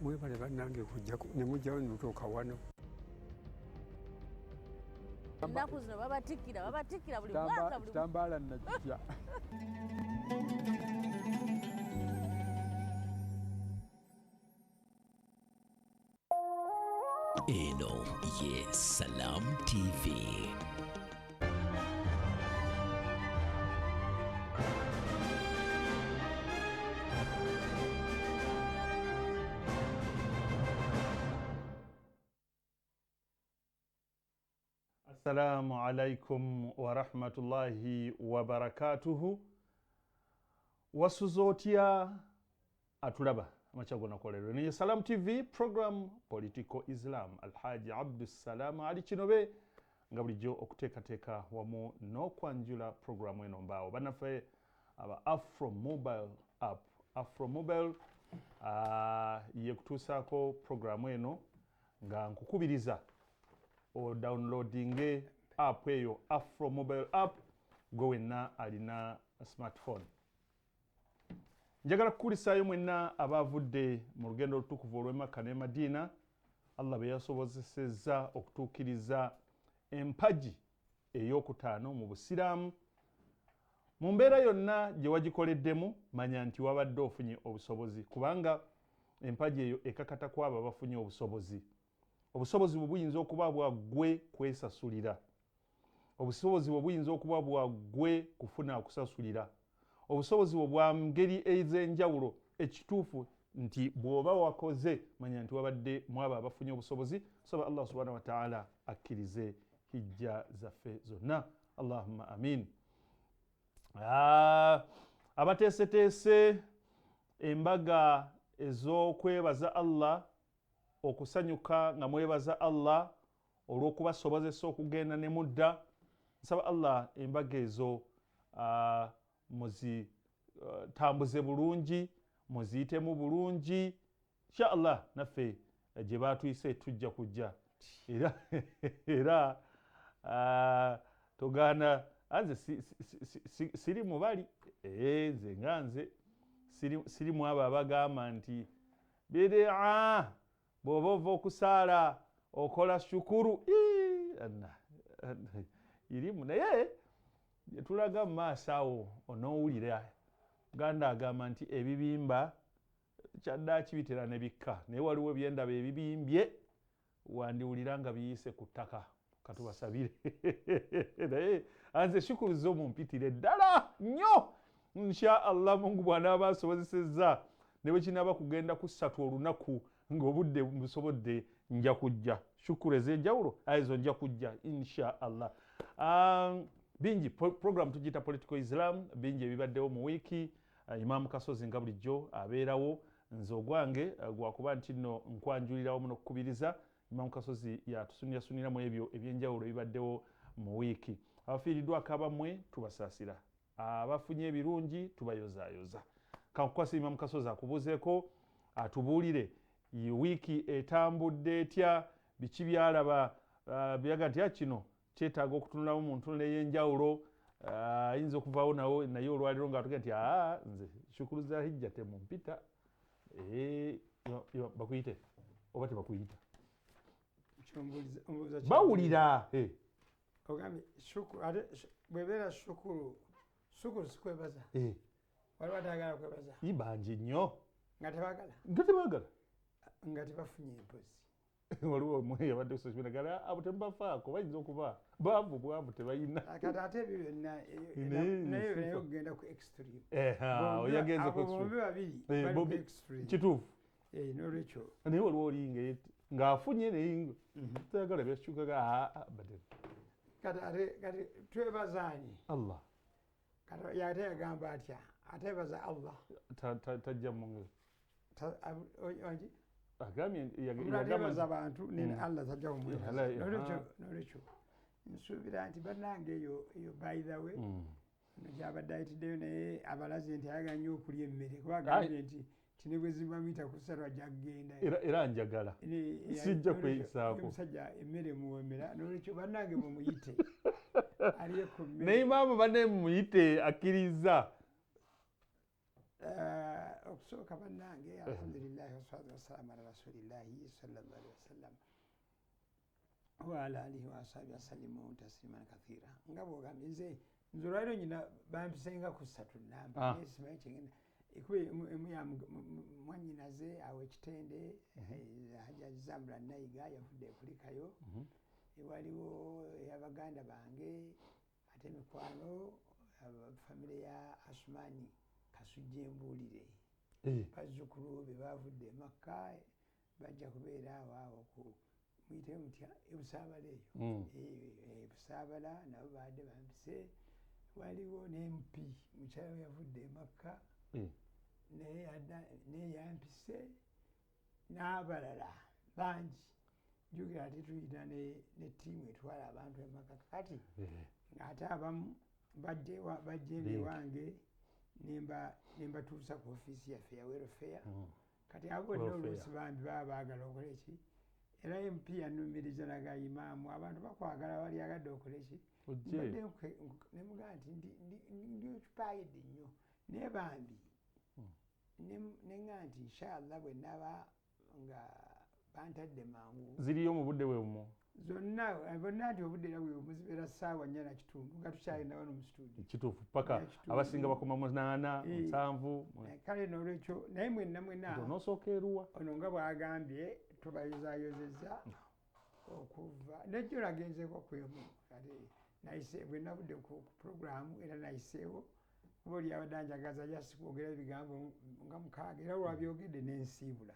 Mwebale bannange kujja ne mujjawo ne mutuuka wano. Ennaku zino babatikkira, babatikkira buli mwaka, buli Kitambaala nakitya. Eno ye Salam TV. Assalamu alaikum warahmatullahi wabarakatuhu. Wasuze otya atulaba amakya gonakolero niye Salam TV program Political Islam. Alhaji Abdussalam Ali Kinobe nga bulijjo okuteekateeka wamu n'okwanjula programu eno mbaawo bannaffe aba Afro Mobile app. Afro Mobile yekutuusaako programu eno nga nkukubiriza odownloadinge app eyo Afro Mobile app, gwe wenna alina smartphone. Njagala kukulisaayo mwenna abavudde mu lugendo olutukuvu olw'e Makka ne Madiina, Allah bwe yasobozesezza okutuukiriza empagi ey'okutaano mu Busiraamu. Mu mbeera yonna gye wagikoleddemu, manya nti wabadde ofunye obusobozi, kubanga empagi eyo ekakata ku abo abafunye obusobozi. Obusobozi bwe buyinza okuba bwa ggwe kwesasulira, obusobozi bwe buyinza okuba bwa ggwe kufuna akusasulira, obusobozi bwe bwa ngeri ez'enjawulo. Ekituufu nti bw'oba wakoze, manya nti wabadde mu abo abafunye obusobozi. Saba Allah subhanahu wataala akkirize hijja zaffe zonna, allahumma amin. Abateeseteese embaga ez'okwebaza Allah, okusanyuka nga mwebaza Allah olw'okubasobozesa okugenda ne mudda, nsaba Allah embaga ezo muzitambuze bulungi, muziyitemu bulungi insha Allah. Naffe gye batuyise tujja kujja era togaana. Anze siri mubali, nze nga nze siri mu abo abagamba nti bidia bw'oba ova okusaala okola shukuru. Irimu naye tulaga mu maaso awo onoowulira. Uganda agamba nti ebibimba kyaddaaki bitera ne bikka, naye waliwo byendaba ebibimbye wandiwulira nga biyise ku ttaka. Katubasabire, naye anze shukuru zo mumpitire ddala nnyo. Insha Allah, Mungu bw'anaaba asobozesezza, ne bwe kinaaba kugenda ku ssatu olunaku ng'obudde busobodde, nja kujja. Shukuru ez'enjawulo ezo nja kujja insha Allah. Bingi program tugiyita Political Islam. Bingi ebibaddewo mu wiiki. Imaamu Kasozi nga bulijjo abeerawo. Nze ogwange gwakuba nti nno nkwanjulira wamu n'okukubiriza. Imaamu Kasozi yatusunirasuniramu ebyo ebyenjawulo ebibaddewo mu wiiki. Abafiiriddwako abammwe tubasaasira, abafunye ebirungi tubayozaayoza. Kankukwasa Imaamu Kasozi akubuuzeeko, atubuulire wiiki etambudde etya, biki byalaba byaga nti kino kyetaaga okutunulamu mu ntunula ey'enjawulo. Ayinza okuvaawo nawo naye olwaliro nga atugamba nti aa nze shukuru za hijja temumpita. Bakuyite oba tebakuyita? Bawulira. Ogambye shukuru, ate bwebeera shukuru, shukuru sikwebaza. Waliwo atayagala kwebaza? Bangi nnyo. Nga tebagala? Nga tebagala. Nga tebafunye empozi. Waliwo omwe yabadde ku social media gala abo temubafaako, bayinza okuba baavu bwavu, tebalina. Kati ate ebyo byonna naye okugenda ku extreme. Yagenze ku extreme. Bombi babiri bali ku extreme. Kituufu. Nolwekyo naye waliwo oli ng'afunye naye tayagala byakyukaga. Kati ate kati twebazaani? Allah. Kati ate yagamba atya atebaza Allah? Tajja mu agambye. Atebaza abantu ne Allah tajja kumwebaza. Nolwekyo nsuubira nti bannange eyo by the way ono gyabadde ayitiddeyo, naye abalaze nti ayagala nnyo okulya emmere, kuba agambye nti ne bwe zibamuyita ku ssatu ajja kugenda. Era njagala sijja kweyisaako. Omusajja emmere muwemera, nolwekyo bannange mumuyite alye ku mmere. Naye maama, banne mumuyite, akkiriza. Okusooka bannange, alhamdulillahi wassalatu wassalamu ala rasulillahi sallallahu alaihi wasallam wa ala alihi wa ashabi wasallimu tasliman kathira. Nga bwogambye, nze olwaliro nyina bampisenga ku ssatu namba, naye simanyi kyengenda ekuba emu ya mwannyinaze awo ekitende, Hajjaji Zambula Nayiga yavudde ekulikayo. Waliwo ey'abaganda bange, ate mikwano, famire ya Asumani Kasujja Embuulire, bazzukulu be bavudde e Makka, bajja kubeera awo ku muyite mutya, ebusaabala eyo. Ebusaabala nabo baadde bampise. Waliwo ne MP mukyala we yavudde e Makka, naye yampise, n'abalala bangi. Jjukira ate tuyina ne ttiimu etwala abantu e Makka kati, ng'ate abamu bajja eno ewange nembatuusa ku ofiisi yaffe ya welfare. Kati abo bonna oluusi bambi baba baagala okola eki, era MP yanumiriza naga, "Imaamu, abantu bakwagala, balyagadde okola eki." Mbadde nemugamba nti ndi occupied nnyo, naye bambi neŋŋa nti inshallah bwe naba nga bantadde mangu. Ziriyo mu budde bwe bumu? Zonna bonna nti obudde era bwe bumu, zibeera ssaawa 4:15 nga tukyalina wano mu studio. Kituufu, paka abasinga bakoma 8, 7. Kale n'olwekyo, naye mwenna mwenna Onoosooka eruwa? Ono nga bw'agambye, tubayozayozeza okuva nejjo nagenzeeko kwemu, ate nayise bwe navudde ku puroguramu, era nayiseewo kuba oli abadde anjagaza just kwogera ebigambo nga 6, era olwabyogedde nensiibula.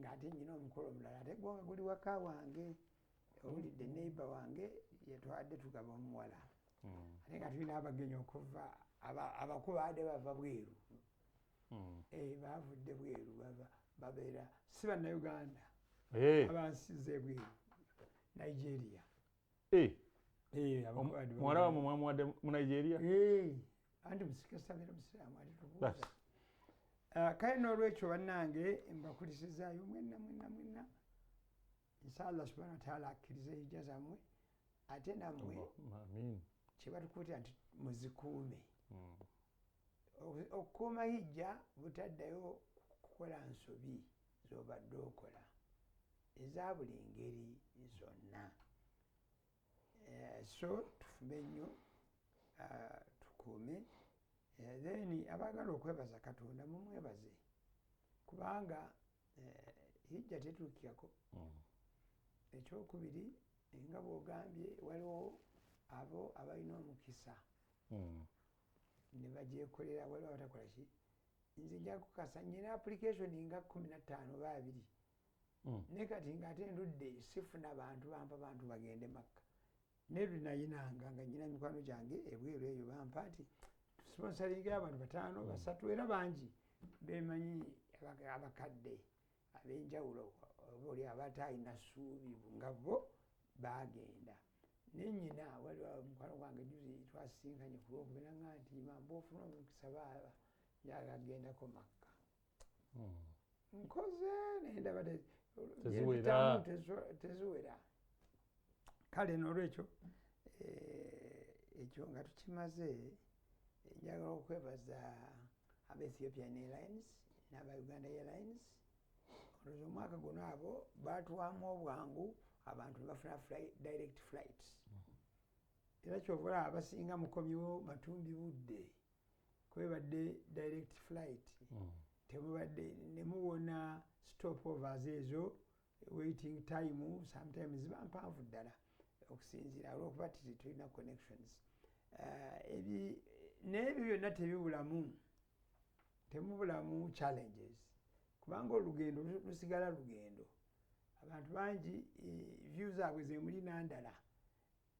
Ng'ate nyina omukolo omulala, ate gwo nga guli waka wange, owulidde, neighbor wange yetwadde tugaba omuwala, ate nga tulina abagenyi okuva abaku baadde bava bweru. Bavudde bweru, bava babeera si Bannayuganda, abansize ebweru, Nigeria. Abaku baadde Muwala wamwe mwamuwadde mu Nigeria? Anti musikesabira musiraamu ate tubuuza. Ah, kale n'olwekyo bannange, mbakulisizaayo mwenna mwenna mwenna. Inshallah subhana wataala akkirize hijja zammwe, ate nammwe Amin. kyebatukuutira nti muzikuume. Okukuuma hijja butaddayo kukola nsobi z'obadde okola eza buli ngeri zonna. So tufube nnyo, tukuume. Then abaagala okwebaza Katonda mumwebaze, kubanga hijja tetuukirako. Ekyokubiri, nga bw'ogambye, waliwo abo abalina omukisa ne bagyekolera, waliwo abatakola ki. Nze nja kukasa nyina application nga 15 oba 20, naye kati ngaate ndudde sifuna bantu bampa bantu bagende Makka. Naye lwe nayinanga nga nyina mikwano gyange ebweru eyo, bampa nti sponsoringira abantu bataano, basatu, era bangi bemanyi abakadde ab'enjawulo oba oli abataalina ssuubi nga bo bagenda. Naye nyina waliwo mukwano gwange, juzi twasisinkanye ku Lwokubiri, nga nti, "Imam, bw'ofuna omukisa baaba njagala kugendako Makka." Nkoze naye ndaba Teziwera. Gyempitamu teziwera. Kale n'olwekyo, ekyo nga tukimaze, njagala okwebaza aba Ethiopian Airlines n'aba Uganda Airlines. Olowooza omwaka guno abo batuwamu obwangu, abantu ne bafuna direct flights, era kyova olaba abasinga mukomyewo matumbi budde, kwebadde direct flight, temubadde nemuwona stopovers ezo, waiting time sometimes ziba mpanvu ddala okusinziira olwokuba ti tetulina connections. N'ebyo byonna tebibulamu, temubulamu challenges, kubanga olugendo lusigala lugendo. Abantu bangi view zaabwe zemulina ndala,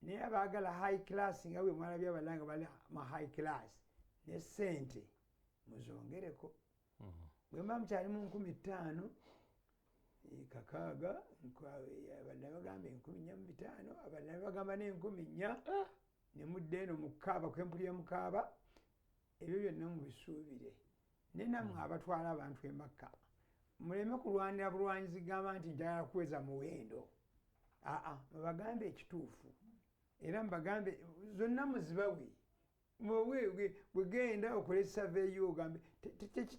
naye abaagala high class, nga bwe mwalabye abalala nga bali mu high class, ne sente muzongereko. Bwe muba mukyali mu 5000, 6000, abalala bagamba 4500, abalala bagamba n'4000, ne mudda eno mukaaba kwempulira mukaaba. Ebyo byonna mubisuubire. Naye nammwe abatwala abantu e Makka, muleme kulwanira bulwanyizi gamba nti njagala kuweza muwendo. Aa, mubagambe ekituufu, era mubagambe zonna muzibawe. Bwegenda okole survey ogambe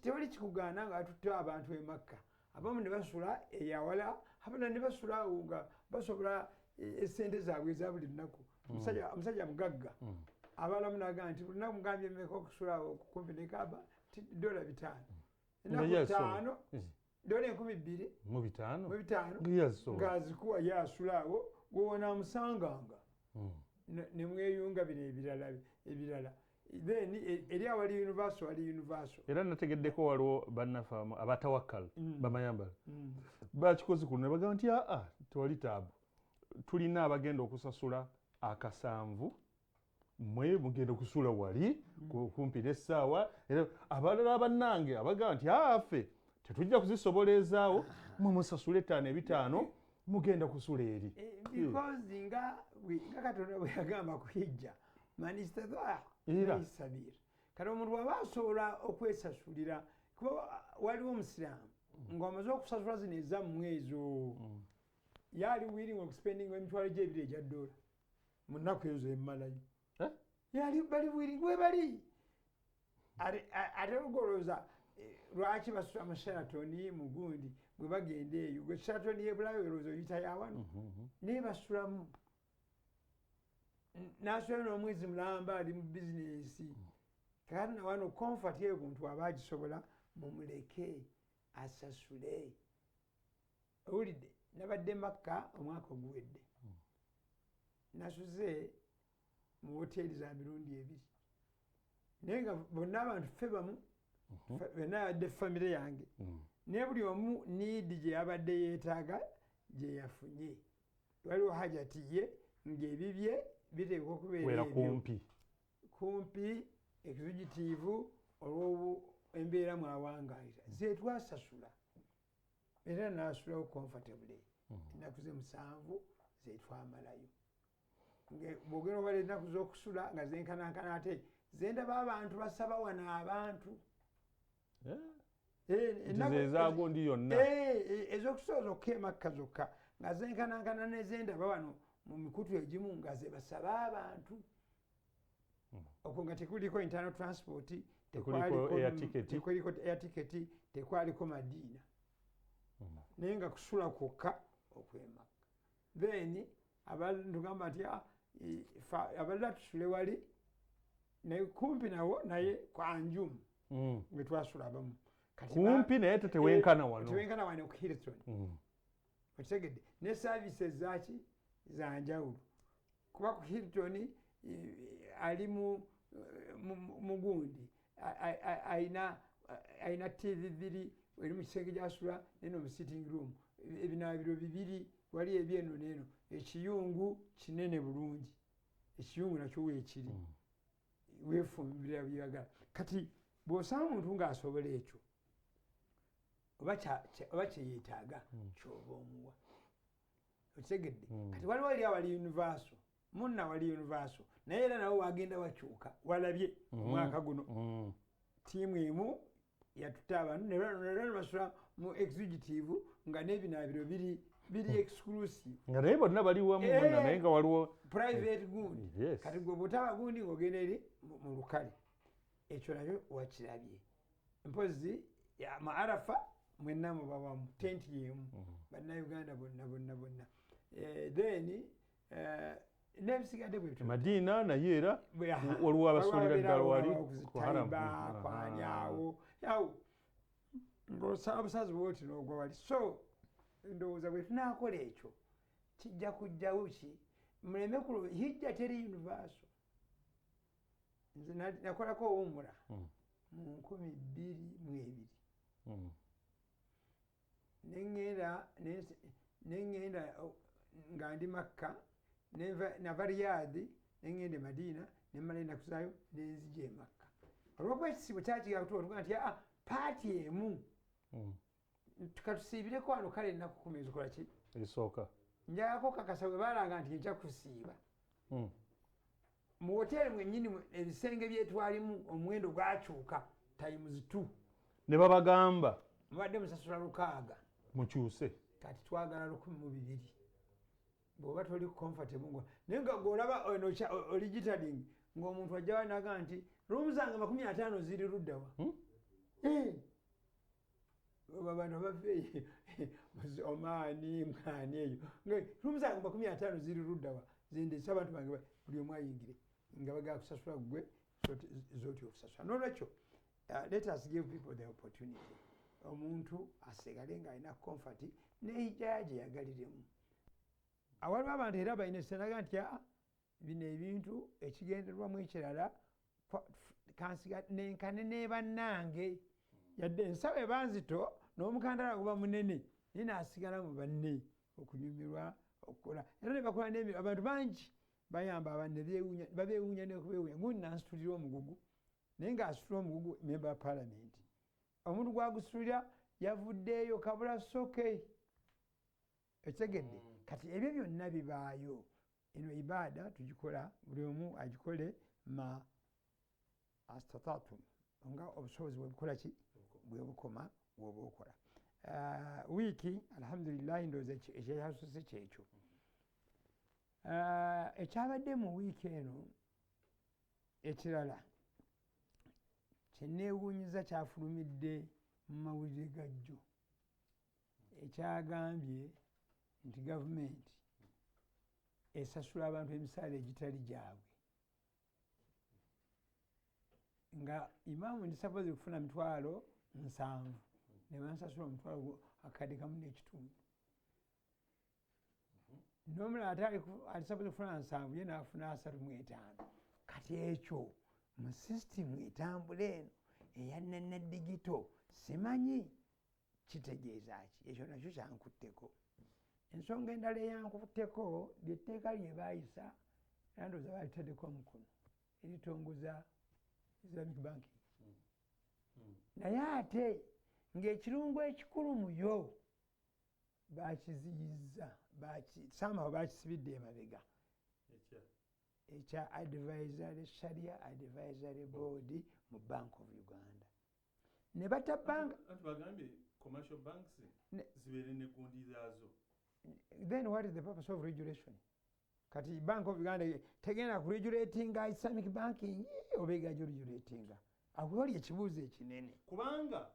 tewali kikugaana nga atutte abantu e Makka, abamu ne basula eyawala, abalala ne basula awo nga basobola esente zaabwe eza buli lunaku. Omusajja mugagga abalamu nagaa nti buli lunaku mugambye mmeka okusula awo kumpi ne Kaaba, ti $5. Ennaku ttaano, $2,000 mu bitaano, mu bitaano ng'azikuwa ye asula awo, gwe wonaamusanganga ne mweyunga bino ebirala. Then eri awali universal, wali universal. Era nategeddeko waliwo bannaffe abatawakkal bamayambala bakikoze kuno ne bagamba nti aa tewali taabu, tulina abagenda okusasula akasanvu, mmwe mugenda okusula wali kumpi n'essaawa. Era abalala bannange abagamba nti aa ffe tetujja kuzisobola ezaawo, mwe musasule ttaano ebitaano mugenda kusula eri. Because nga Katonda bwe yagamba ku hijja, man istataa Era. sabir. Kati omuntu bw'aba asobola okwesasulira, kuba waliwo omusiraamu ng'omaze okusasula zino ezammwe ezo, yali willing okuspendinga emitwalo gy'ebiri egya ddoola mu nnaku ezo emmalayo. Eh? Yali bali willing we bali. Ate olowooza lwaki basula mu Sheraton mu gundi bwe bagenda eyo? Gwe Sheraton y'ebulayo olowooza oyita yawano, naye basulamu n'asulayo n'omwezi mulamba ali mu bizinensi. Kakati nawano comfort eyo omuntu aba agisobola, mumuleke asasule. Owulidde, nabadde Makka omwaka oguwedde, nasuze mu woteeri za mirundi ebiri, naye nga bonna abantu ffe bamu, bonna abadde famire yange, naye buli omu need gye yabadde yeetaaga gye yafunye. Waliwo hajati ye ng'ebibye biteekwa okubeera wera ebyo kumpi kumpi executive olw'obu embeera mwawangaalira ze twasasula, era n'asulawo comfortably ennaku ze 7 zetwamalayo. Bw'ogenda obala ennaku z'okusula nga zenkanankana, ate zendaba abantu basaba wano abantu. Eh? Eh, Nti ze ezaagundi yonna. Ez'okusula zokka emakka zokka nga zenkanankana nezendaba wano mu mikutu egimu nga ze basaba abantu. Okwo nga tekuliko internal transport, Tekuliko air ticket. Tekuliko air ticket, tekwaliko madiina, naye nga kusula kwokka okw'emakka. Then abalala nti "Ah, abalala tusule wali naye kumpi nawo, naye ku Anjum bwe twasula abamu." Kati Kumpi naye tewenkana wano. Tewenkana wano ku Hilton. Okitegedde? Ne services zaki zanjawulo, kuba ku Hilton ali mu gundi ayina TV bbiri eri mu kisenge gyasula, neno mu sitting room, ebinaabiro bibiri wali ebyeno neeno, ekiyungu kinene bulungi, ekiyungu nakyo weekiri, weefumbira byagala. Kati bw'osanga omuntu ng'asobola ekyo oba oba kyeyeetaaga, kyoba omuwa. Okitegedde? Kati waliwo eri awali universal, munna wali universal, naye era nawe wagenda wakyuka, walabye omwaka guno tiimu emu yatutte abantu ne basula mu executive nga n'ebinaabiro biri exclusive. Nga naye bonna bali wamu bonna, naye nga waliwo private gundi. Kati gwe bwotaba gundi ng'ogenda eri mu lukale, ekyo nakyo wakirabye. Mpozi mu Arafa mwenna muba wamu, tenti yemu, bannayuganda bonna bonna bonna. Then n'ebisigadde bwe bityo. Madiina naye era Aha. waliwo abasulira ddala wali Waliwo ku Haram. Taiba, kwani awo awo ng'osaba busazi bwoti n'ogwa wali. So ndowooza bwe tunaakola ekyo kijja kujjawo ki muleme ku hijja teri universal. Nze nakolako owumula mu 2002. Neŋŋenda nga ndi Makka, nava Riyaadi neŋŋenda e Madiina, nemmala ennaku zaayo nenzija e Makka. Olwokuba ekisibo kyakigaatuga nti aa paati emu katusiibireko wano, kale ennaku 10 ezikola ki esooka. Njalako kakasa bwe balanga nti nja kusiiba mu woteeri mwennyini, ebisenge byetwalimu omuwendo gwakyuka times 2. Ne babagamba mubadde musasula 600, mukyuse, kati twagala 1,200. Bw'oba toli comfortable naye nga gw'olaba ono oli jitading Ng'omuntu ajjawo n'agamba nti ruumu zange 50 ziri luddawa. Abantu bava Omaani mwani eyo ruumu zange 50 ziri luddawa, zindese abantu bange buli omu ayingire nga bagala kusasula ggwe zoti okusasula. N'olwekyo let us give people the opportunity, omuntu asigale ng'alina comfort n'ehijjaya gye yagaliremu. Awaliwo abantu era balina esenaga nti bino ebintu ekigenderwamu ekirala kansiga nenkane ne bannange, yadde ensawo eba nzito n'omukandala guba munene, naye n'asigala mu banne okunyumirwa okukola. Era ne bakola n'emirimu, abantu bangi bayamba abanne, babeewuunya n'okubeewuunya. Gundi n'ansitulira omugugu, naye ng'asitula omugugu member wa parliament, omuntu gwagusitulira yavuddeeyo kabula soke ekitegedde. Kati ebyo byonna bibaayo. Eno ibaada tugikola buli omu agikole ma astatatum, nga obusobozi bwebukola ki bwe bukoma bwoba okola. Wiiki alhamdulillahi ndowooza ekyasose kyekyo. Ekyabadde mu wiiki eno ekirala kyeneewuunyiza kyafulumidde mu mawulire gajjo, ekyagambye nti gavumenti esasula abantu emisaala egitali gyabwe, nga imaamu ndi sapozi kufuna 70,000 ne bansasula omutwalo akadde kamu n'ekitundu, n'omulala ate ali sapozi kufuna 70 ye n'afuna 35. Kati ekyo mu sisitimu etambula eno eya nana digito simanyi kitegeeza ki. Ekyo nakyo kyankutteko. Ensonga endala eyankutteko lyetteeka lye baayisa, era ndowooza balitaddeko omukono, eritongoza Islamic banking. Naye ate ng'ekirungo ekikulu muyo bakiziyiza, somehow bakisibidde emabega, ekya advisory sharia advisory board mu Bank of Uganda ne bata bank. Anti bagambye commercial banks zibeere ne gundi zaazo. Then what is the purpose of regulation? Kati Bank of Uganda tegenda ku regulatinga Islamic banking oba egajja regulatinga? Awo wali ekibuuzo ekinene. Kubanga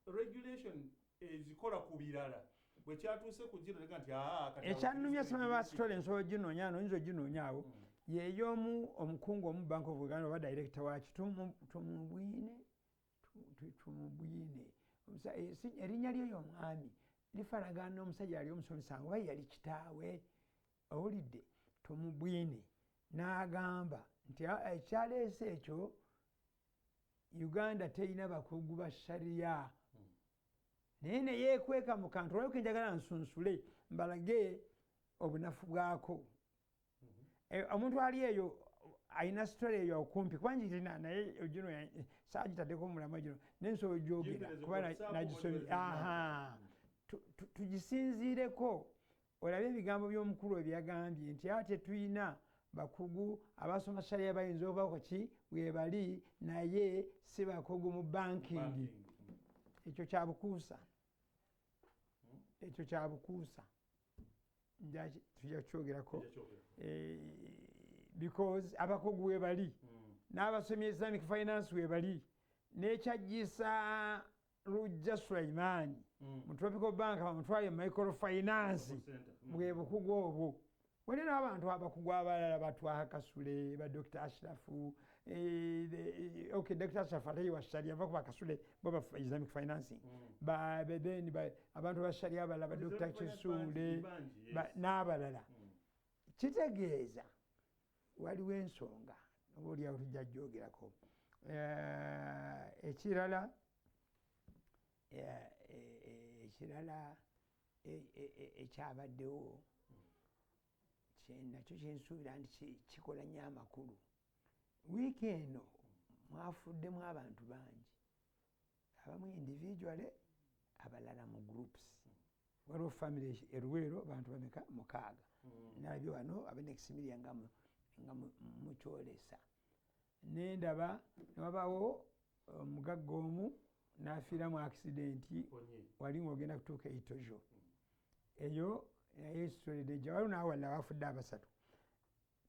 regulation ezikola ku birala bwe kyatuuse ku gino nega nti kati Ekyannumya simanyi ba story nsobola oginoonya, no oyinza oginoonya awo, yeey'omu omukungu omu Bank of Uganda oba director waki Tumubwine Tumubwine. Erinnya lyoyo omwami lifaanagana n'omusajja yali omusomesa nga oba yali kitaawe, owulidde Tumubwine n'agamba nti ekyaleese ekyo Uganda terina bakugu ba sharia, naye neyeekweka mu kantu. Olwaliko njagala nsunsule mbalage obunafu bwako. Omuntu ali eyo alina story eyo okumpi kuba njirina, naye gino saagitaddeko mulamu gino, naye nsobola ogyogera Gimpereze kuba WhatsApp nagisomye. oba Aha. Tugisinziireko olabe ebigambo by'omukulu ebyagambye nti ate tulina bakugu abasoma sharia bayinza obako ki webali, naye si bakugu mu banking. Banking. Ekyo kyabukuusa, ekyo kyabukuusa, tujja kukyogerako. Tujja kyogera. Because abakugu webali n'abasomye Islamic finance webali, n'ekyajjisa Lujja Sulaimaani mu Tropical Bank bamutwale microfinance Center. Bwe bukugu obwo. Wali n'abantu abakugu abalala batwaha Kasule, ba Dr Ashrafu, okay, Dr Ashrafu ate wa sharia, ava ku bakasule bo ba Islamic financing, then abantu ba sharia abalala ba Dr Islamic finance Kisuule bangi, yes. n'abalala. Kitegeeza waliwo ensonga oba oliawo tujja gyogerako. Ekirala ekirala ekyabaddewo nakyo kyensuubira nti kikola nnyo amakulu. Wiiki eno mwafuddemu abantu bangi, abamu individually, abalala mu groups. Waliwo family eruweero bantu bameka? 6. Nalabye wano abeneximiria nga mukyolesa, nendaba newabawo omugagga omu n'afiira mu accident wali ng'ogenda kutuuka eitojo eyo, naye story nejja. Waliwo n'awalala bafudde abasatu.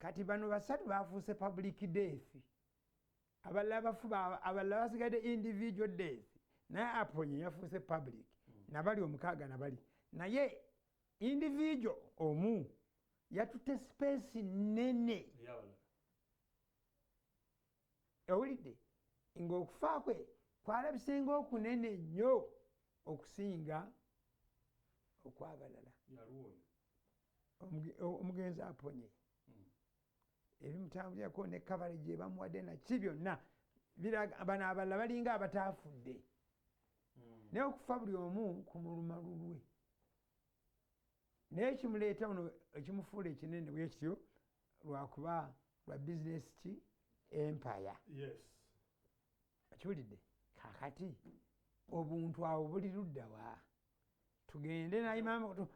Kati bano basatu bafuuse public death, abalala bafu, abalala basigadde individual death, naye Aponye yafuuse public. Nabali 6 nabali, naye individual omu yatutte space nene. Owulidde ng'okufa kwe kwalabisenga okunene nnyo okusinga okwabalala. Omugenzi Aponye ebimutambulirako ne coverage ebamuwadde naki byonna bano abalala balinga abataafudde. Naye okufa buli omu kumuluma lulwe, naye ekimuleeta ono ekimufuula ekinene bwe kityo lwakuba lwa bizinesi ki empire. Okiwulidde? Kakati obuntu awo buli ludda wa? Tugende naye maama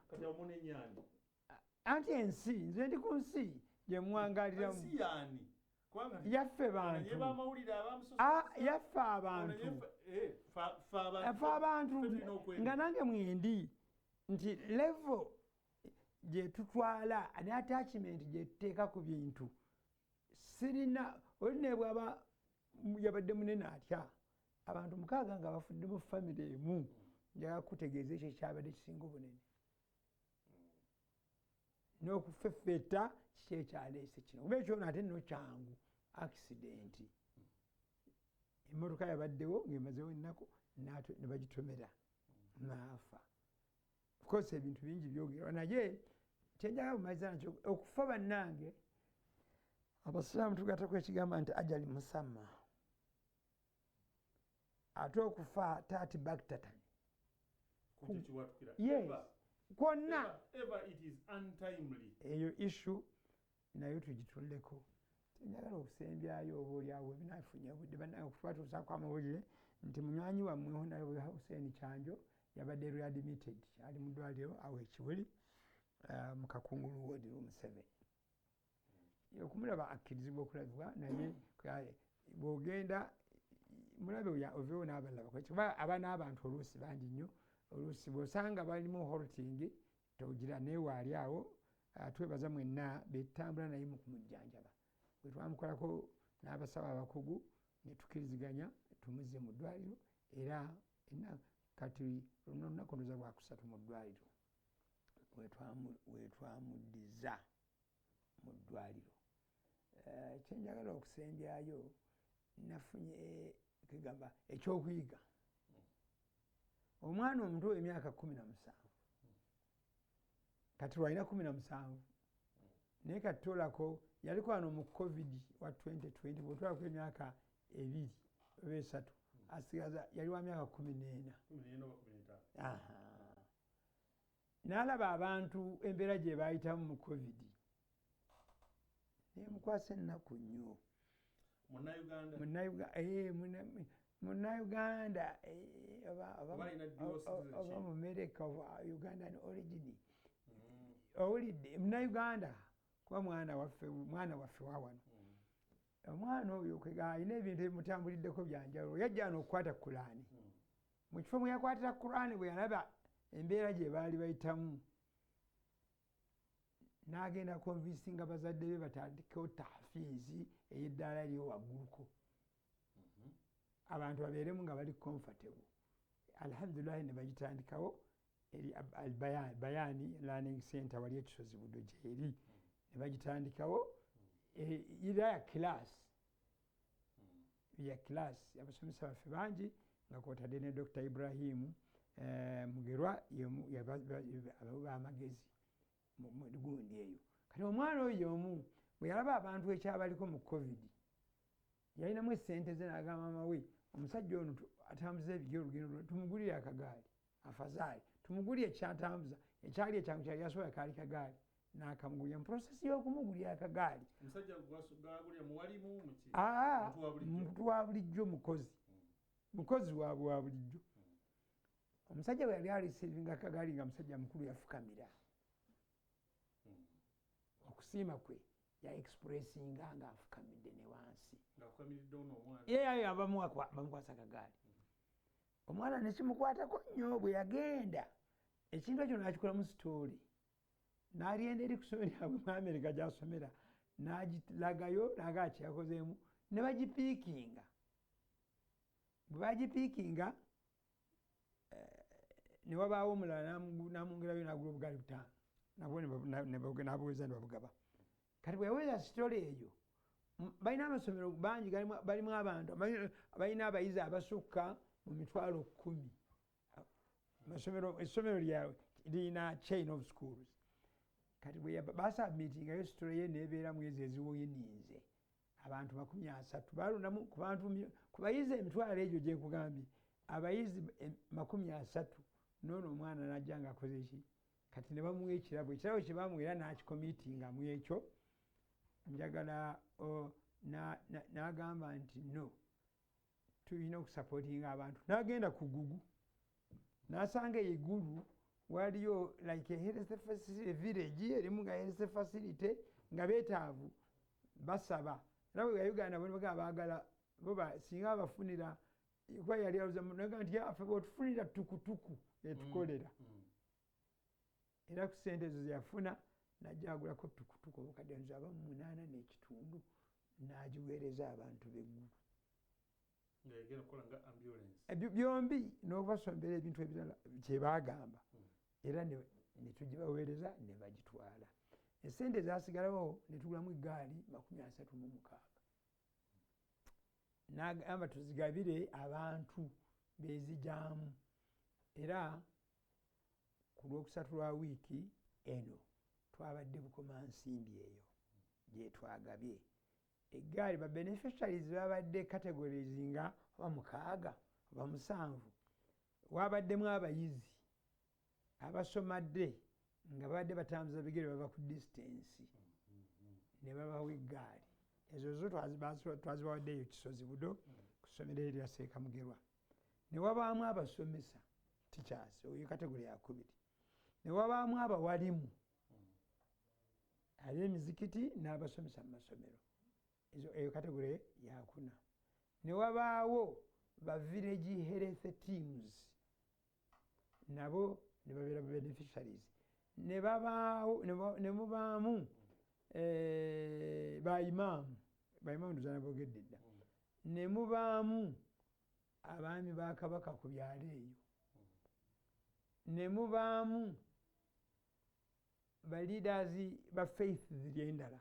anti ensi, nze ndi ku nsi gye muwangaliramu yaffe bantu, yaffe abantu, ffe abantu nga nange mwendi nti level gye tutwala ne attachment gye tuteeka ku bintu sirina. Oli ne bwaba yabadde munene atya, abantu 6 nga bafudde mu famire emu, njagala kutegeeza ekyo ekyabadde kisinga obunene n'okufeffeta kiki ekyaleese kino. Kuba ekyono ate nno kyangu, accident, emmotoka yabaddewo ng'emazewo ennaku ne bagitomera n'afa. Of course ebintu bingi byogerwa, naye kyenjagala bumaliza nakyo okufa, bannange abasiraamu tugattako ekigamba nti ajali musamma, ate okufa taati bagtatan. Yes, kwonna eyo issue nayo tugitulleko. Tenjagala okusembyayo oba oliawo ebinafunye obudde, bannange, okubatuusaako amawulire nti munywanyi wammwe Honorable Hussein Kyanjo yabadde readmitted, ali mu ddwaliro awo ekibuli mu Kakungulu ward room 7. Okumulaba akkirizibwa okulabibwa, naye bw'ogenda mulabe oveewo n'abalala kuba aba n'abantu oluusi bangi nnyo, oluusi bw'osanga balimu halting togira, naye waali awo. Twebaza mwenna betutambula naye mu kumujjanjaba bwe twamukolako n'abasawo abakugu ne tukkiriziganya tumuzze mu ddwaliro, era kati luno olunaku ndoza lwakusatu mu ddwaliro wetwamuddiza mu ddwaliro. Kyenjagala okusembyayo, nafunye kegamba ekyokuyiga, omwana omuto emyaka 17, kati lwalina 17, naye kati tolako yaliko wano mu COVID wa 2020, bwotwalako emyaka 2 oba 3 asigaza yali wa myaka 14. N'alaba abantu embeera gye bayitamu mu COVID nemukwasa ennaku nnyo. Munnayuganda oba Mumerika oba Ugandan origin, owulidde? Munnayuganda kuba mwana waffe, mwana waffe wa wano. Omwana oyo alina ebintu ebimutambuliddeko byanjawulo. Yajja wano okukwata Kulaani, mu kifo mwe yakwatira Kulaani bwe yalaba embeera gye baali bayitamu n'agenda convincinga bazadde be batandikewo tahfiizi ey'eddaala eryo wagguluko, abantu babeeremu nga bali comfortable. Alhamdulillahi, ne bagitandikawo eri Bayani Learning Center wali ekisozi Buddo gyeri, ne bagitandikawo era ya class, ya class. Abasomesa baffe bangi nga kwotadde ne Dr Ibrahimu Mugerwa bamagezi gundi eyo. Kati omwana oyo omu bwe yalaba abantu ekyabaliko mu COVID, yalinamu esente ze n'agamba mama we, omusajja ono atambuza ebigere olugendo, tumugulire akagaali, afazaali tumugulire ekyatambuza ekyali ekyangu kyali asobola kaali kagaali, n'akamugulira. Mu process y'okumugulira akagaali, muntu wa bulijjo, mukozi, mukozi waabwe wa bulijjo, omusajja bwe yali areceivinga akagaali nga musajja mukulu, yafukamira okusiima kwe ya expressinga nga afukamidde ne wansi ye bamukwasa akagaali. Omwana nekimukwatako nnyo. Bwe yagenda ekintu ekyo nakikolamu story, n'agenda eri kusomero lyabwe mu Amerika gyasomera. N'agilagayo nagaa kyeyakozeemu ne bagipickinga. Bwe bagipickinga, ne wabaawo omulala n'amwongerayo n'agula obugaali butaano, nabwo n'abuweza ne babugaba. Kati bwe yaweza story eyo, balina amasomero bangi, balimu abantu balina abayizi abasukka mu 100,000. Amasomero, essomero lyabwe lirina chain of schools. Kati bwe basubmittingayo story ye, nebeeramu ezo eziwininze. Abantu 30 balondamu ku bantu ku bayizi emitwalo egyo gyenkugambye, abayizi 30. Noono omwana najja nga akoze ki, kati ne bamuwa ekirabo. Ekirabo kye bamuwa era n'akicommittinga mu ekyo. Njagala n'agamba nti no, tulina okusupportinga abantu. N'agenda ku Gugu n'asanga eyo eggulu waliyo like a health facility, village erimu nga health facility nga beetaavu, basaba. Era bwe Uganda bo bagamba baagala bo singa bafunira, kuba yali aluza naga nti affe bwetufunira tukutuku etukolera. Era ku ssente ezo zeyafuna najja agulako tukutuku obukadde nze aba mu 8.5, n'agiweereza abantu b'eggulu. Ng'egenda kukola nga ambulance. Ebyo byombi n'okubasombera ebintu ebirala kyebagamba. Era ne tugibaweereza ne bagitwala. Esente zasigalawo ne tugulamu eggaali 36, n'agamba tuzigabire abantu bezijaamu. Era ku Lwokusatu lwa wiiki eno twabadde Bukomansimbi eyo gyetwagabye eggaali. Ba beneficiaries babadde categories nga oba mukaaga oba musanvu. Wabaddemu abayizi abasomadde nga babadde batambuza bigere, bava ku distance, ne babawa eggaali. Ezo zo twazibawaddeeyo Kisozi Budo ku ssomero erya Seeka Mugerwa. Ne wabaamu abasomesa, teachers, oyo category yakubiri. Ne wabaamu abawalimu ab'emizikiti n'abasomesa mu masomero, ezo eyo category yakuna. Ne wabaawo ba village health teams, nabo ne babeera beneficiaries. Ne babaawo ne mubaamu baimaamu, baimaamu ndozana boogedde dda. Ne mubaamu abaami ba Kabaka ku byalo eyo. Ne mubaamu ba leaders ba faith ziri endala,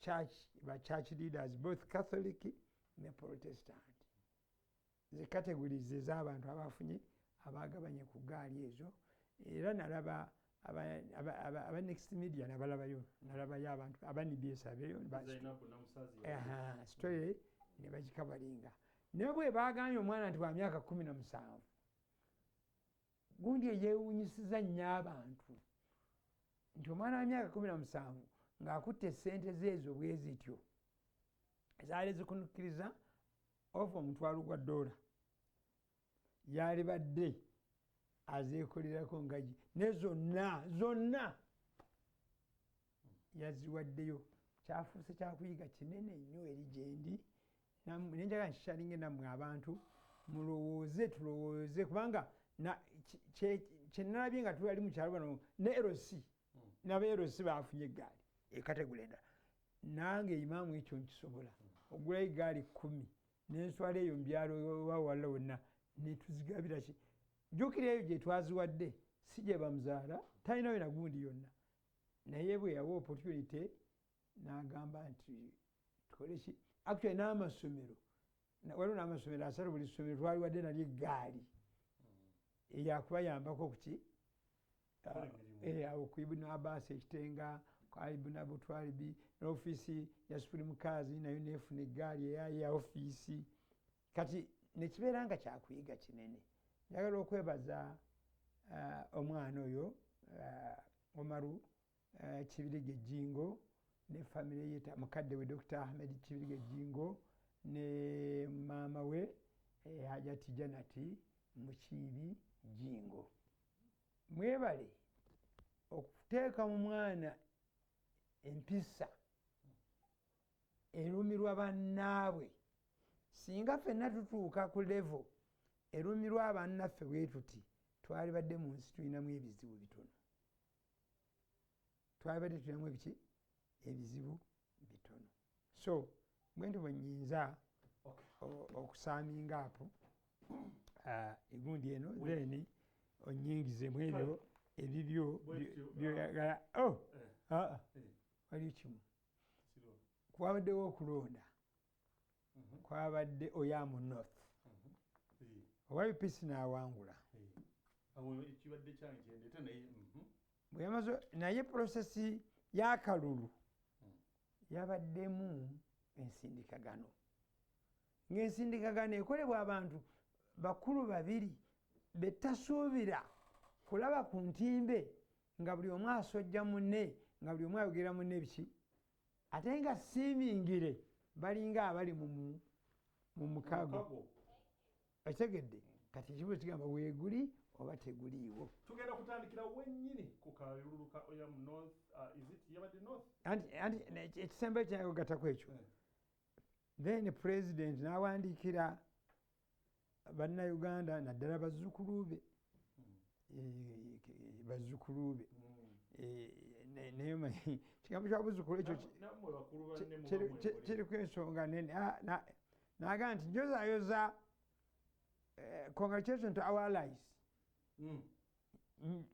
church, ba church leaders, both Catholic ne Protestant. Ze categories ez'abantu abafunye, abagabanye ku gaali ezo. Era nalaba aba Next Media, nabalabayo, nalabayo abantu aba NBS abeeyo. Zainabu Namusazi. Aha, story ne bagicoveringa. Naye bwe bagambye omwana nti wa myaka 17, gundi eyeewuunyisiza nnyo abantu nti omwana wa myaka 17 ng'akutte essente ze ezo bwe zityo zaali zikunukkiriza ofa $1,000, yalibadde azeekolerako ngagi ne zonna zonna yaziwaddeyo. Kyafuuse kyakuyiga kinene nnyo eri gyendi. Nenjagala nkisharinge nammwe abantu mulowooze, tulowooze, kubanga kyenalabye nga tuli mu kyalo bano ne LC n'aba LC bafunye eggaali ecategory endala. Nange imaamu ekyo nkisobola ogulayo eggaali 10 nenswala eyo mubyalo wawala wonna netuzigabira. Ki jjukira eyo gye twaziwadde si gye bamuzaala, talinayo nagundi yonna. Naye bwe yawa opportunity n'agamba nti tukole ki. Actually n'amasomero, waliwo n'amasomero asatu, buli ssomero twaliwadde nalyo eggaali eyakubayambako kuki. Kukola emirimu. Awo ku Ibn Abbas ekitenga ku Ibn Abu Twalibi n'ofiisi ya Supreme Kazi nayo nefuna eggaali eya ofiisi. Kati nekibeera nga kyakuyiga kinene. Njagala okwebaza omwana oyo Omaru Kibirige Jjingo ne famire ye, mukadde we Dr Ahmed Kibirige Jjingo ne maama we Hajati Janati Mukiibi Jjingo. Mwebale okuteeka mu mwana empisa erumirwa bannaabwe. Singa ffenna tutuuka ku level erumirwa bannaffe bwe tuti, twalibadde mu nsi tulinamu ebizibu bitono, twalibadde tulinamu ebiki, ebizibu Bitono. So bwenti bwe nnyinza okusumminga up egundi eno, then onyingize mu ebyo ebibyo byoyagala. Oh, aa, waliwo kimu. Kwabaddewo okulonda kwabadde Oyam North, owa UPC n'awangula. Ekibadde kyange kyendeeta naye. Bwe yamaze naye, process y'akalulu yabaddemu ensindikagano, ng'ensindikagano ekolebwa abantu bakulu babiri betasuubira kulaba ku ntimbe, nga buli omu asojja munne, nga buli omu ayogera munne biki, ate nga siimingire balinga abali mu mukago. Okitegedde? Kati ekibuzo kigamba, weeguli oba teguliiwo? Tugenda kutandikira wennyini ku kalulu ka Oyam North. Is it yabadde North? Anti ekisembayo kyayogattako ekyo, then President n'awandiikira Bannayuganda, naddala bazzukulu be, bazzukulu be. Naye manyi kigambo kya buzzukulu ekyo Nammwe bakulu banne muba mwekole. Kiriko ensonga nene. N'agamba nti njozayoza, congratulation to our allies.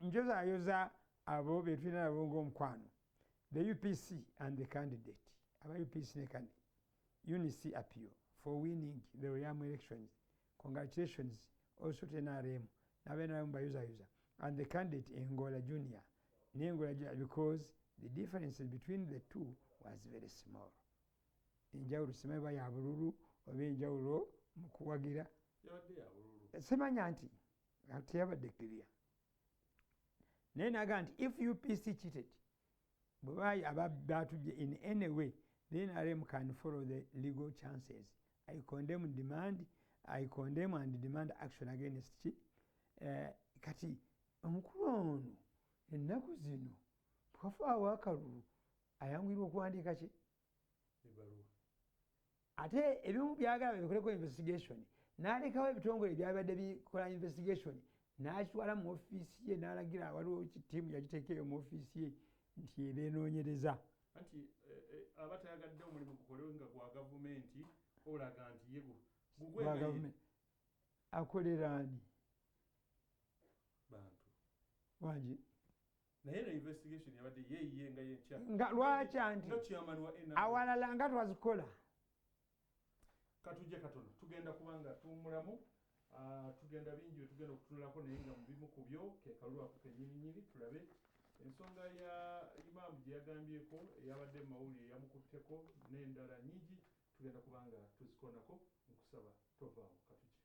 Njozayoza abo betulina nabo ng'omukwano, the UPC and the candidate, aba UPC ne candidate Eunice Apio, for winning the Oyam elections. Congratulations also to NRM n'aba NRM bayozayoza, and the candidate Engola Junior ne Engola Junior, because the difference between the two was very small. Enjawulo simanyi ba ya bululu oba enjawulo mu kuwagira. Yabadde ya bululu. Simanya nti teyabadde clear, naye naga nti if UPC cheated, bwe baali aba batubye in any way, the NRM can follow the legal chances. I condemn and demand action against ki. Kati omukulu ono ennaku zino bwafaawo akalulu ayanguyirwa okuwandiika ki? Ebbaluwa. Ate ebimu byagala bikoleko investigation, n'alekawo ebitongole byabadde bikola investigation, n'akitwala mu ofiisi ye, n'alagira waliwo ttiimu yagiteekeyo mu ofiisi ye nti eba enoonyereza. Anti aba tayagadde omulimu gukolewe nga gwa gavumenti, olaga nti ye gugwe gwa nga ye. Gavumenti akolera ani? Bantu. Wangi. Naye no investigation yabadde yeyiye nga yenkya. Nga lwaki anti nga chairman wa NRM. Awalala nga twazikola. Katujje katono, tugenda kuba nga tuwummulamu. Tugenda bingi byetugenda okutunulako, naye nga mu bimu ku byo ke kalulu ako kennyininyini, tulabe ensonga ya imaamu gye yagambyeko eyabadde mu mawulire yamukutteko n'endala nnyingi, tugenda kuba nga tuzikonako. Nkusaba tovaawo, katujje.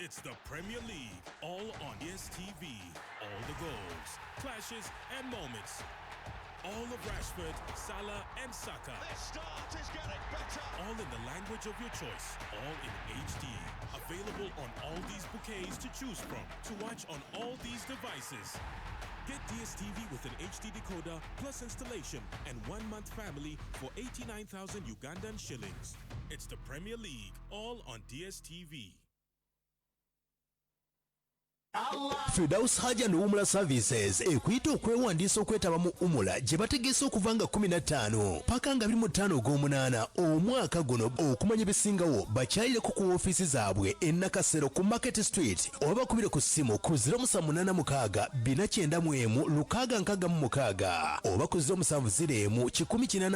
It's the Premier League, all on DSTV. All the goals, clashes, and moments. All of Rashford, Salah, and Saka. This start is getting better. All in the language of your choice, all in HD. Available on all these bouquets to choose from, to watch on all these devices. Get DSTV with an HD decoder plus installation and 1 month family for 89,000 Ugandan shillings. It's the Premier League, all on DSTV. Firdaus Hajj and Umrah Services ekuyita okwewandiisa okwetaba mu umula gye bategese okuva nga 15 paka nga 25 ogw'omunaana omwaka guno. Okumanya ebisingawo, bakyayireko ku woofiisi zaabwe e Nakasero ku Market Street, oba bakubire ku ssimu ku 0786 491 666 oba ku 0701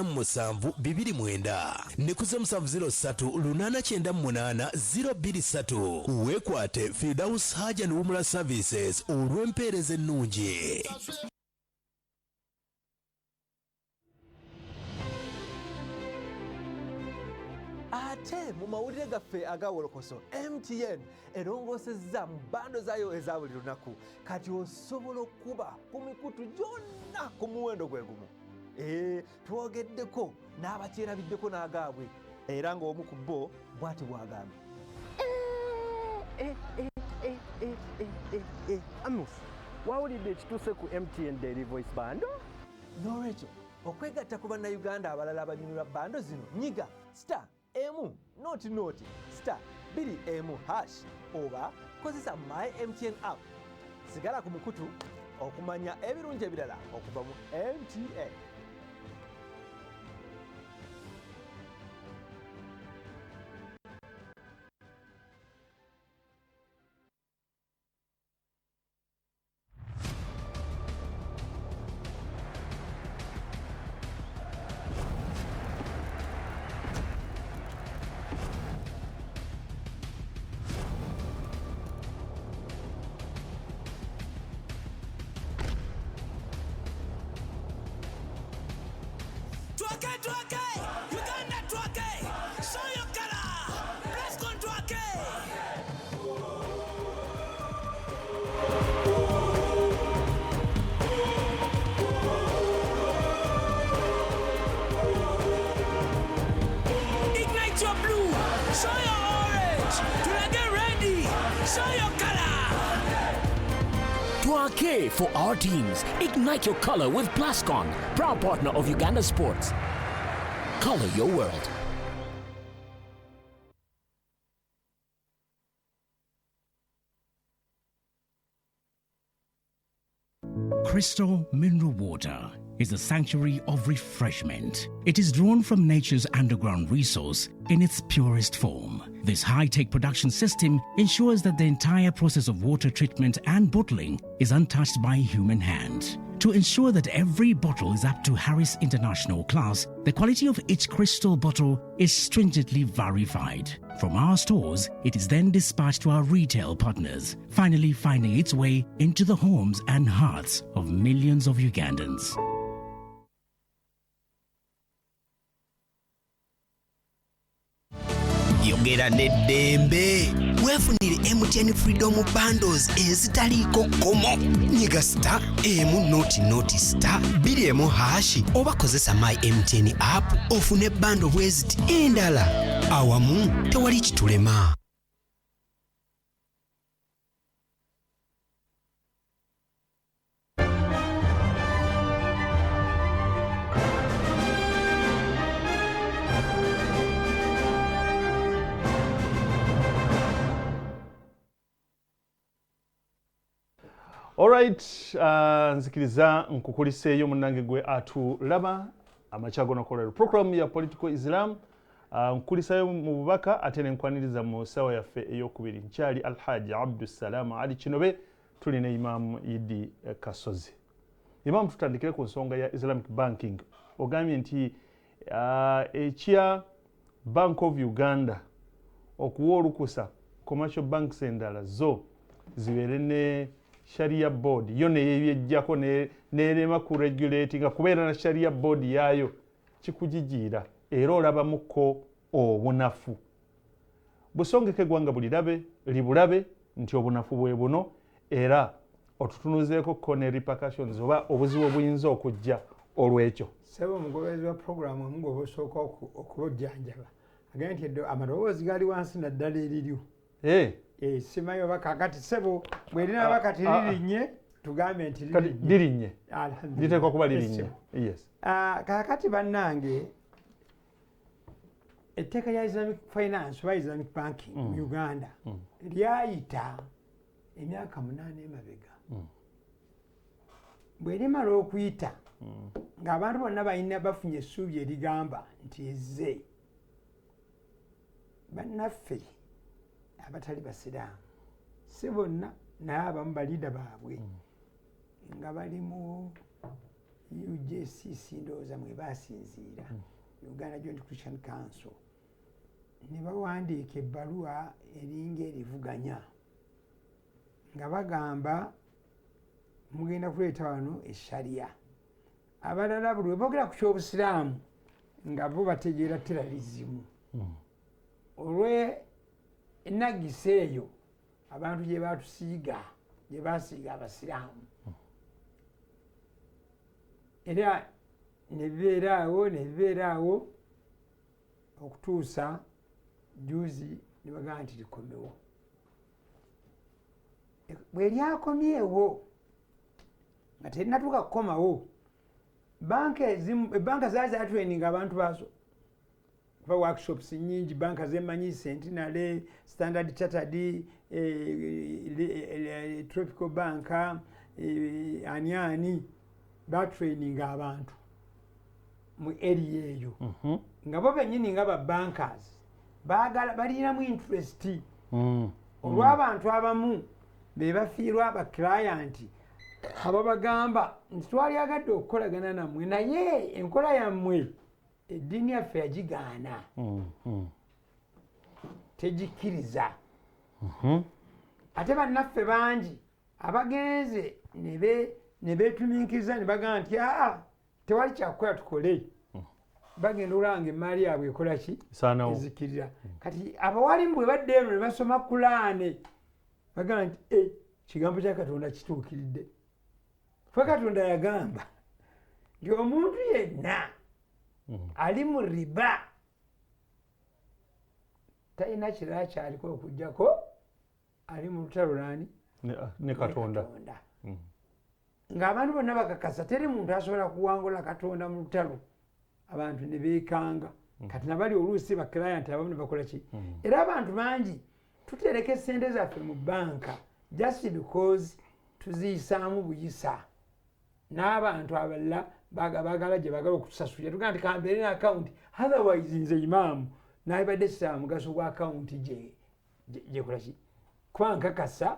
187 29 ne ku 0703 898 023. Weekwate Firdaus Hajj and Umrah Services olw'empeereza ennungi. Ate mu mawulire gaffe aga wolokoso, MTN erongoosezza mu bundle zaayo eza buli lunaku. Kati osobola okuba ku mikutu gyonna ku muwendo gwe gumu. Ee, twogeddeko n'abakyerabiddeko n'agaabwe, era ng'omu ku bo bw'ati bw'agambye. Amos, wawulidde ekituuse ku MTN Daily Voice Bundle? N'olwekyo Okwegatta ku bannayuganda abalala abanyumirwa bando zino, nyiga star 1 0 0 star 2 1 hash oba kozesa My MTN app. Sigala ku mukutu okumanya ebirungi ebirala okuva mu MTN. Twake, twake! Uganda twake! Show your color! Plascon twake! Ignite your blue! Show your orange! Get ready! Show your color! Twake for our teams. Ignite your color with Plascon, proud partner of Uganda Sports. Color your world. Crystal Mineral Water is a sanctuary of refreshment. It is drawn from nature's underground resource in its purest form. This high tech production system ensures that the entire process of water treatment and bottling is untouched by human hand. To ensure that every bottle is up to Harris International class, the quality of each crystal bottle is stringently verified. From our stores, it is then dispatched to our retail partners, finally finding its way into the homes and hearts of millions of Ugandans. Yogera n'eddembe, weefunire MTN Freedom Bundles ezitaliiko kkomo. Nyiga star 1 0 0 star 2 1 hash oba kozesa My MTN app ofune bundle bweziti endala. Awamu tewali kitulema. Alright, nzikiriza nkukuliseeyo munnange gwe atulaba amakya gonokolero program ya Political Islam. Nkukulisayo mu bubaka ate nenkwaniriza mu ssaawa yaffe eyokubiri. Nkyali Alhaji Abdussalam Ali Kinobe, tuli ne Imam Idi Kasozi. Imam, tutandikire ku nsonga ya Islamic banking. Ogambye nti ekya Bank of Uganda okuwa olukusa commercial banks endala zo zibeere ne Sharia board, yo neyebyejjako nerema ku regulating nga kubeera na Sharia board yaayo kikujijiira, era olabamuko obunafu. Busongeke eggwanga bulirabe libulabe nti obunafu bwe buno, era otutunuzeeko ko ne repercussions oba obuzibu obuyinza okujja olw'ekyo. Ssebo omugoberezi wa puroguramu omu gwe osooka okubojjanjaba agambye nti amaloboozi gali wansi naddala eriryo. Simanyi oba kakati ssebo bwerinaaba kati lirinnye, tugambe nti lirinye, liteekwa kuba lirinye. Yes. Kakati bannange, etteeka lya Islamic finance oba Islamic banking mu Uganda lyayita emyaka 8 emabega. Bwe limala okuyita ng'abantu bonna balina bafunye essuubi erigamba nti ezze, bannaffe abatali basiraamu si bonna naye abamu baliida baabwe nga bali mu UJCC, ndowooza mwe basinziira, Uganda Joint Christian Council, ne bawandiika ebbaluwa eringa erivuganya nga bagamba mugenda kuleeta wano esharia. Abalala buli we boogera ku ky'obusiraamu nga bo bategeera terrorism. Olw'enagisa eyo abantu gye batusiiga, gye basiiga abasiraamu, era ne bibeera awo okutuusa juzi ne bagamba nti likomewo. Bwe lyakomyewo nga terinatuuka kukomawo, Banka ezimu, banka zaali zatraininga abantu baazo kuba workshops nyingi. Banka zemanyi: Centenary, Standard Chartered, Tropical Bank, ani ani, batraininga abantu mu area eyo nga bo bennyini nga ba bankers baagala, balinamu interest olw'abantu abamu be bafiirwa ba client ababagamba nti twalyagadde okukolagana nammwe, naye enkola yammwe eddiini yaffe yagigaana, tegikkiriza. Ate bannaffe bangi abagenze ne beetumiikiriza ne bagamba nti aa, tewali kyakukola, tukole. Bagenda olaba nga emaali yaabwe ekola ki? Esaanawo. Ezikirira. Kati abawalimu bwe badda eno ne basoma Kulaane, bagamba nti, "E, kigambo kya Katonda kituukiridde." Fe Katonda yagamba nti omuntu yenna ali mu riba talina kirala kyaliko okugjako ali mu lutalo nani? Ne Katonda. Katonda. Ng'abantu bonna bakakasa, teri muntu asobola kuwangula Katonda mu lutalo. Abantu ne beekanga. Kati nabali oluusi ba client abamu ne bakola ki? Era abantu bangi tutereka esente zaffe mu banka just because tuziyisaamu buyisa n'abantu abalala baagala gye bagala okutusasulira. Tugamba nti kambeere ne akawunti, otherwise nze imaamu nabadde sisaba mugaso gwa akawunti gyekola ki, kuba nkakasa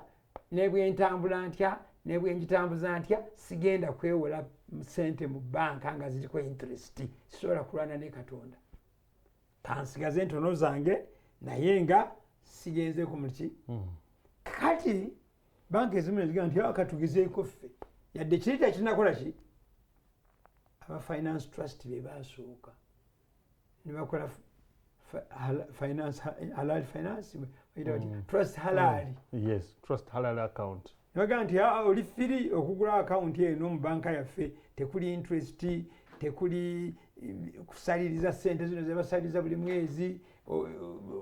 nebwentambula ntya, nebwengitambuza ntya, sigenda kwewola sente mu banka nga ziriko interest. Sisobola kulwana ne Katonda. Kansigaze entono zange naye nga sigenzeeko muki. Kati banka ezimu nezigaa nti, "Ah, katugezeeko ffe," yadde kiri tekinakola ki. Aba Finance Trust be basooka ne bakola finance, halal finance bayita batya? Trust Halali. Yes, Trust Halal account. Nebagaa nti, "Ah, oli free okugula akawunti eno mu banka yaffe, tekuli interest, tekuli kusaliriza sente zino zebasaliriza buli mwezi,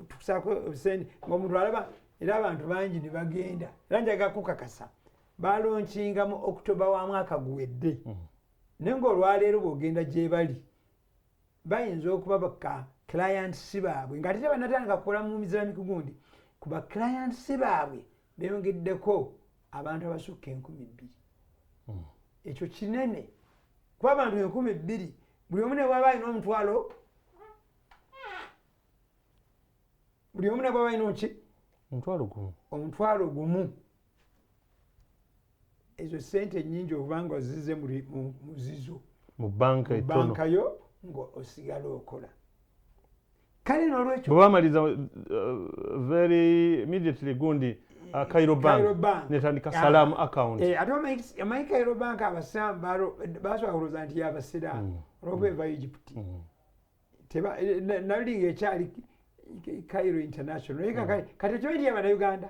tukusaako sente," ngaomuntu alaba. Era abantu bangi ne bagenda. Era njaga kukakasa, balaunchinga mu October wa mwaka guwedde, naye ngaolwaleero bwogenda gye bali bayinza okuba baka clients baabwe nga ate tebanatandika kukola mu Islamic gundi. Ku ba clients baabwe beyongeddeko abantu abasukka 2000. Ekyo kinene, kuba abantu 2000 buli omu ne bwaba alina omutwalo, buli omu ne bwaba alina ki? 10,000. 10,000, ezo sente nyingi okubanga ozize mu zizo mu banka mu etono. Banka yo ng'osigala okola. Kale nolwekyo bwe bamaliza, very immediately gundi, Cairo Bank, Cairo Bank. netandika Ah. Salamu account. Ate omanyi Cairo Bank abasiraamu basobola kulowooza nti yabasiraamu olwokuba eva Egypt. Nali nga ekyali Cairo International, naye kati ekimanyi nti yabannayuganda.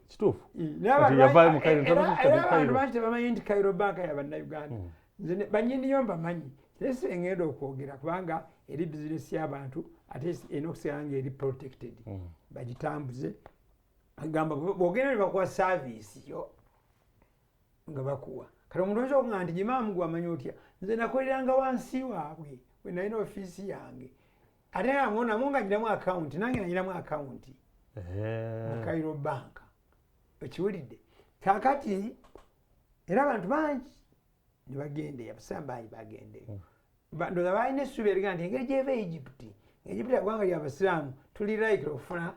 Kituufu. Naye abantu Kati yavaayo mu bangi- Cairo International, era kati abantu Cairo. bangi tebamanyi nti Cairo Bank yabannayuganda. Nze banyiniyo mbamanyi, naye sengenda okwogera kubanga eri bizinesi y'abantu, ate erina okusigala nga eri protected, bagitambuze. Gamba bwogenda ne bakuwa service yo nga bakuwa. Kati omuntu oyinza okuŋŋamba nti, "Imaamu gwamanyi otya?" Nze nakoleranga wansi waabwe we nalina ofiisi yange, ate namwo namwo nga nyinamu akawunti, nange nanyinamu akawunti mu Cairo Bank. Okiwulidde? Kakati era abantu bangi ne bagenda, abasiraamu bangi bagendeyo. Ndowooza balina essuubi eriga nti engeri gyeva Egypt, Egypt eggwanga lyabasiraamu, tuli likely okufuna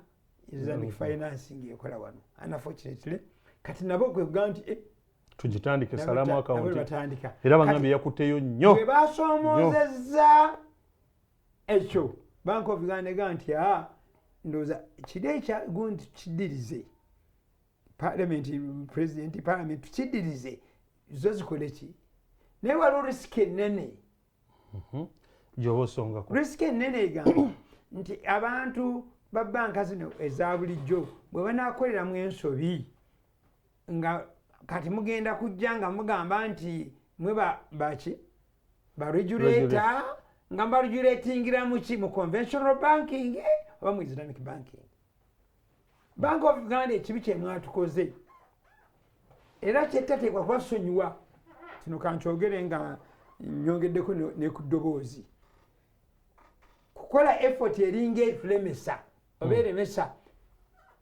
Islamic financing ekola wano. Unfortunately kati nabo kwekugaa nti tugitandike nabo Salamu nabo account. batandika. Era bagambye yakutteyo nnyo. Bwe basomoozezza ekyo, Bank of Uganda ega nti, a ndowooza kiri ekya gundi tukiddirize parliament, president, parliament, tukiddirize zo zikole ki. Naye waliwo risk ennene. Gyoba osongako. Risk ennene egamba nti abantu ba banka zino eza bulijjo bwe banaakoleramu ensobi, nga kati mugenda kujja nga mugamba nti mwe baki ba regulator, nga mbaregulatingira muki? Mu conventional banking oba mu Islamic banking? Bank of Uganda, ekibi kyemwatukoze era kyetateekwa kubasonyiwa kino, kankyogere nga Nyongeddeko ne ku ddoboozi kukola effort eringa etulemesa oba eremesa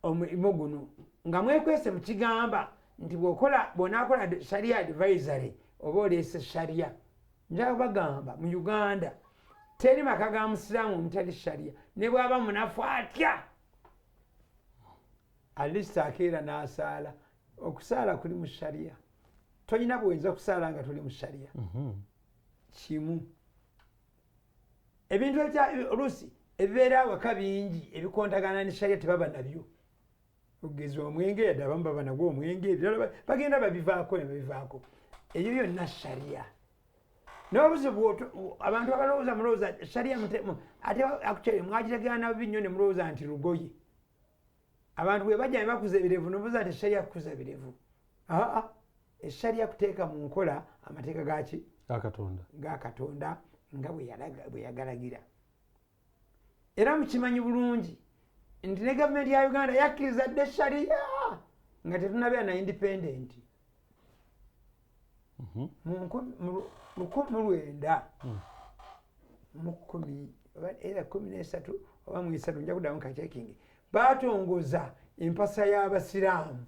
omulimu guno, nga mwekwese mukigamba nti bw'okola, bw'onaakola sharia advisory oba oleese sharia. Njagala bagamba, mu Uganda teri maka ga musiraamu omutali sharia. Ne bw'aba munafu atya, at least akeera n'asaala. Okusaala kuli mu sharia. Tolina bw'oyinza kusaala nga toli mu sharia. Kimu ebintu oluusi ebibeera awaka bingi ebikontagana ne sharia tebaba nabyo. Okugeza omwenge, yadde abamu baba nagwo omwenge, ebirala bagenda babivaako ne babivaako. Ebyo byonna sharia. N'obuzibu abantu abalowooza, mulowooza sharia ate actually mwagitegera nabi nnyo ne mulowooza nti lugoye. Abantu bwe bajja ne bakuza ebirevu, nobuuza nti sharia kukuza birevu? Aa, esharia kuteeka mu nkola amateeka gaki? Ga Katonda. Ga Katonda nga bwe yagalagira. Era mukimanyi bulungi nti ne gavumenti ya Uganda yakkiriza dde sharia nga tetunabeera na independent. Mu 1910 oba era 13 oba mu 3, nja kuddamu kacheckinge, batongoza empasa y'abasiraamu.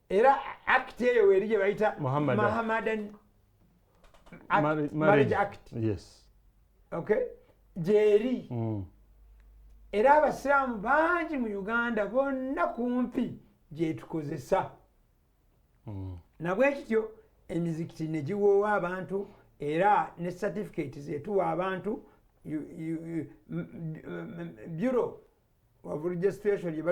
Era act eyo weeri gye bayita Muhammadan. Muhammadan Act, Marriage Marriage Act. Yes. Okay, gyeri. Era abasiraamu bangi mu Uganda bonna kumpi gyetukozesa. Nabwe kityo emizikiti ne giwoowa abantu, era ne certificate zetuwa abantu, Bureau of Registration gye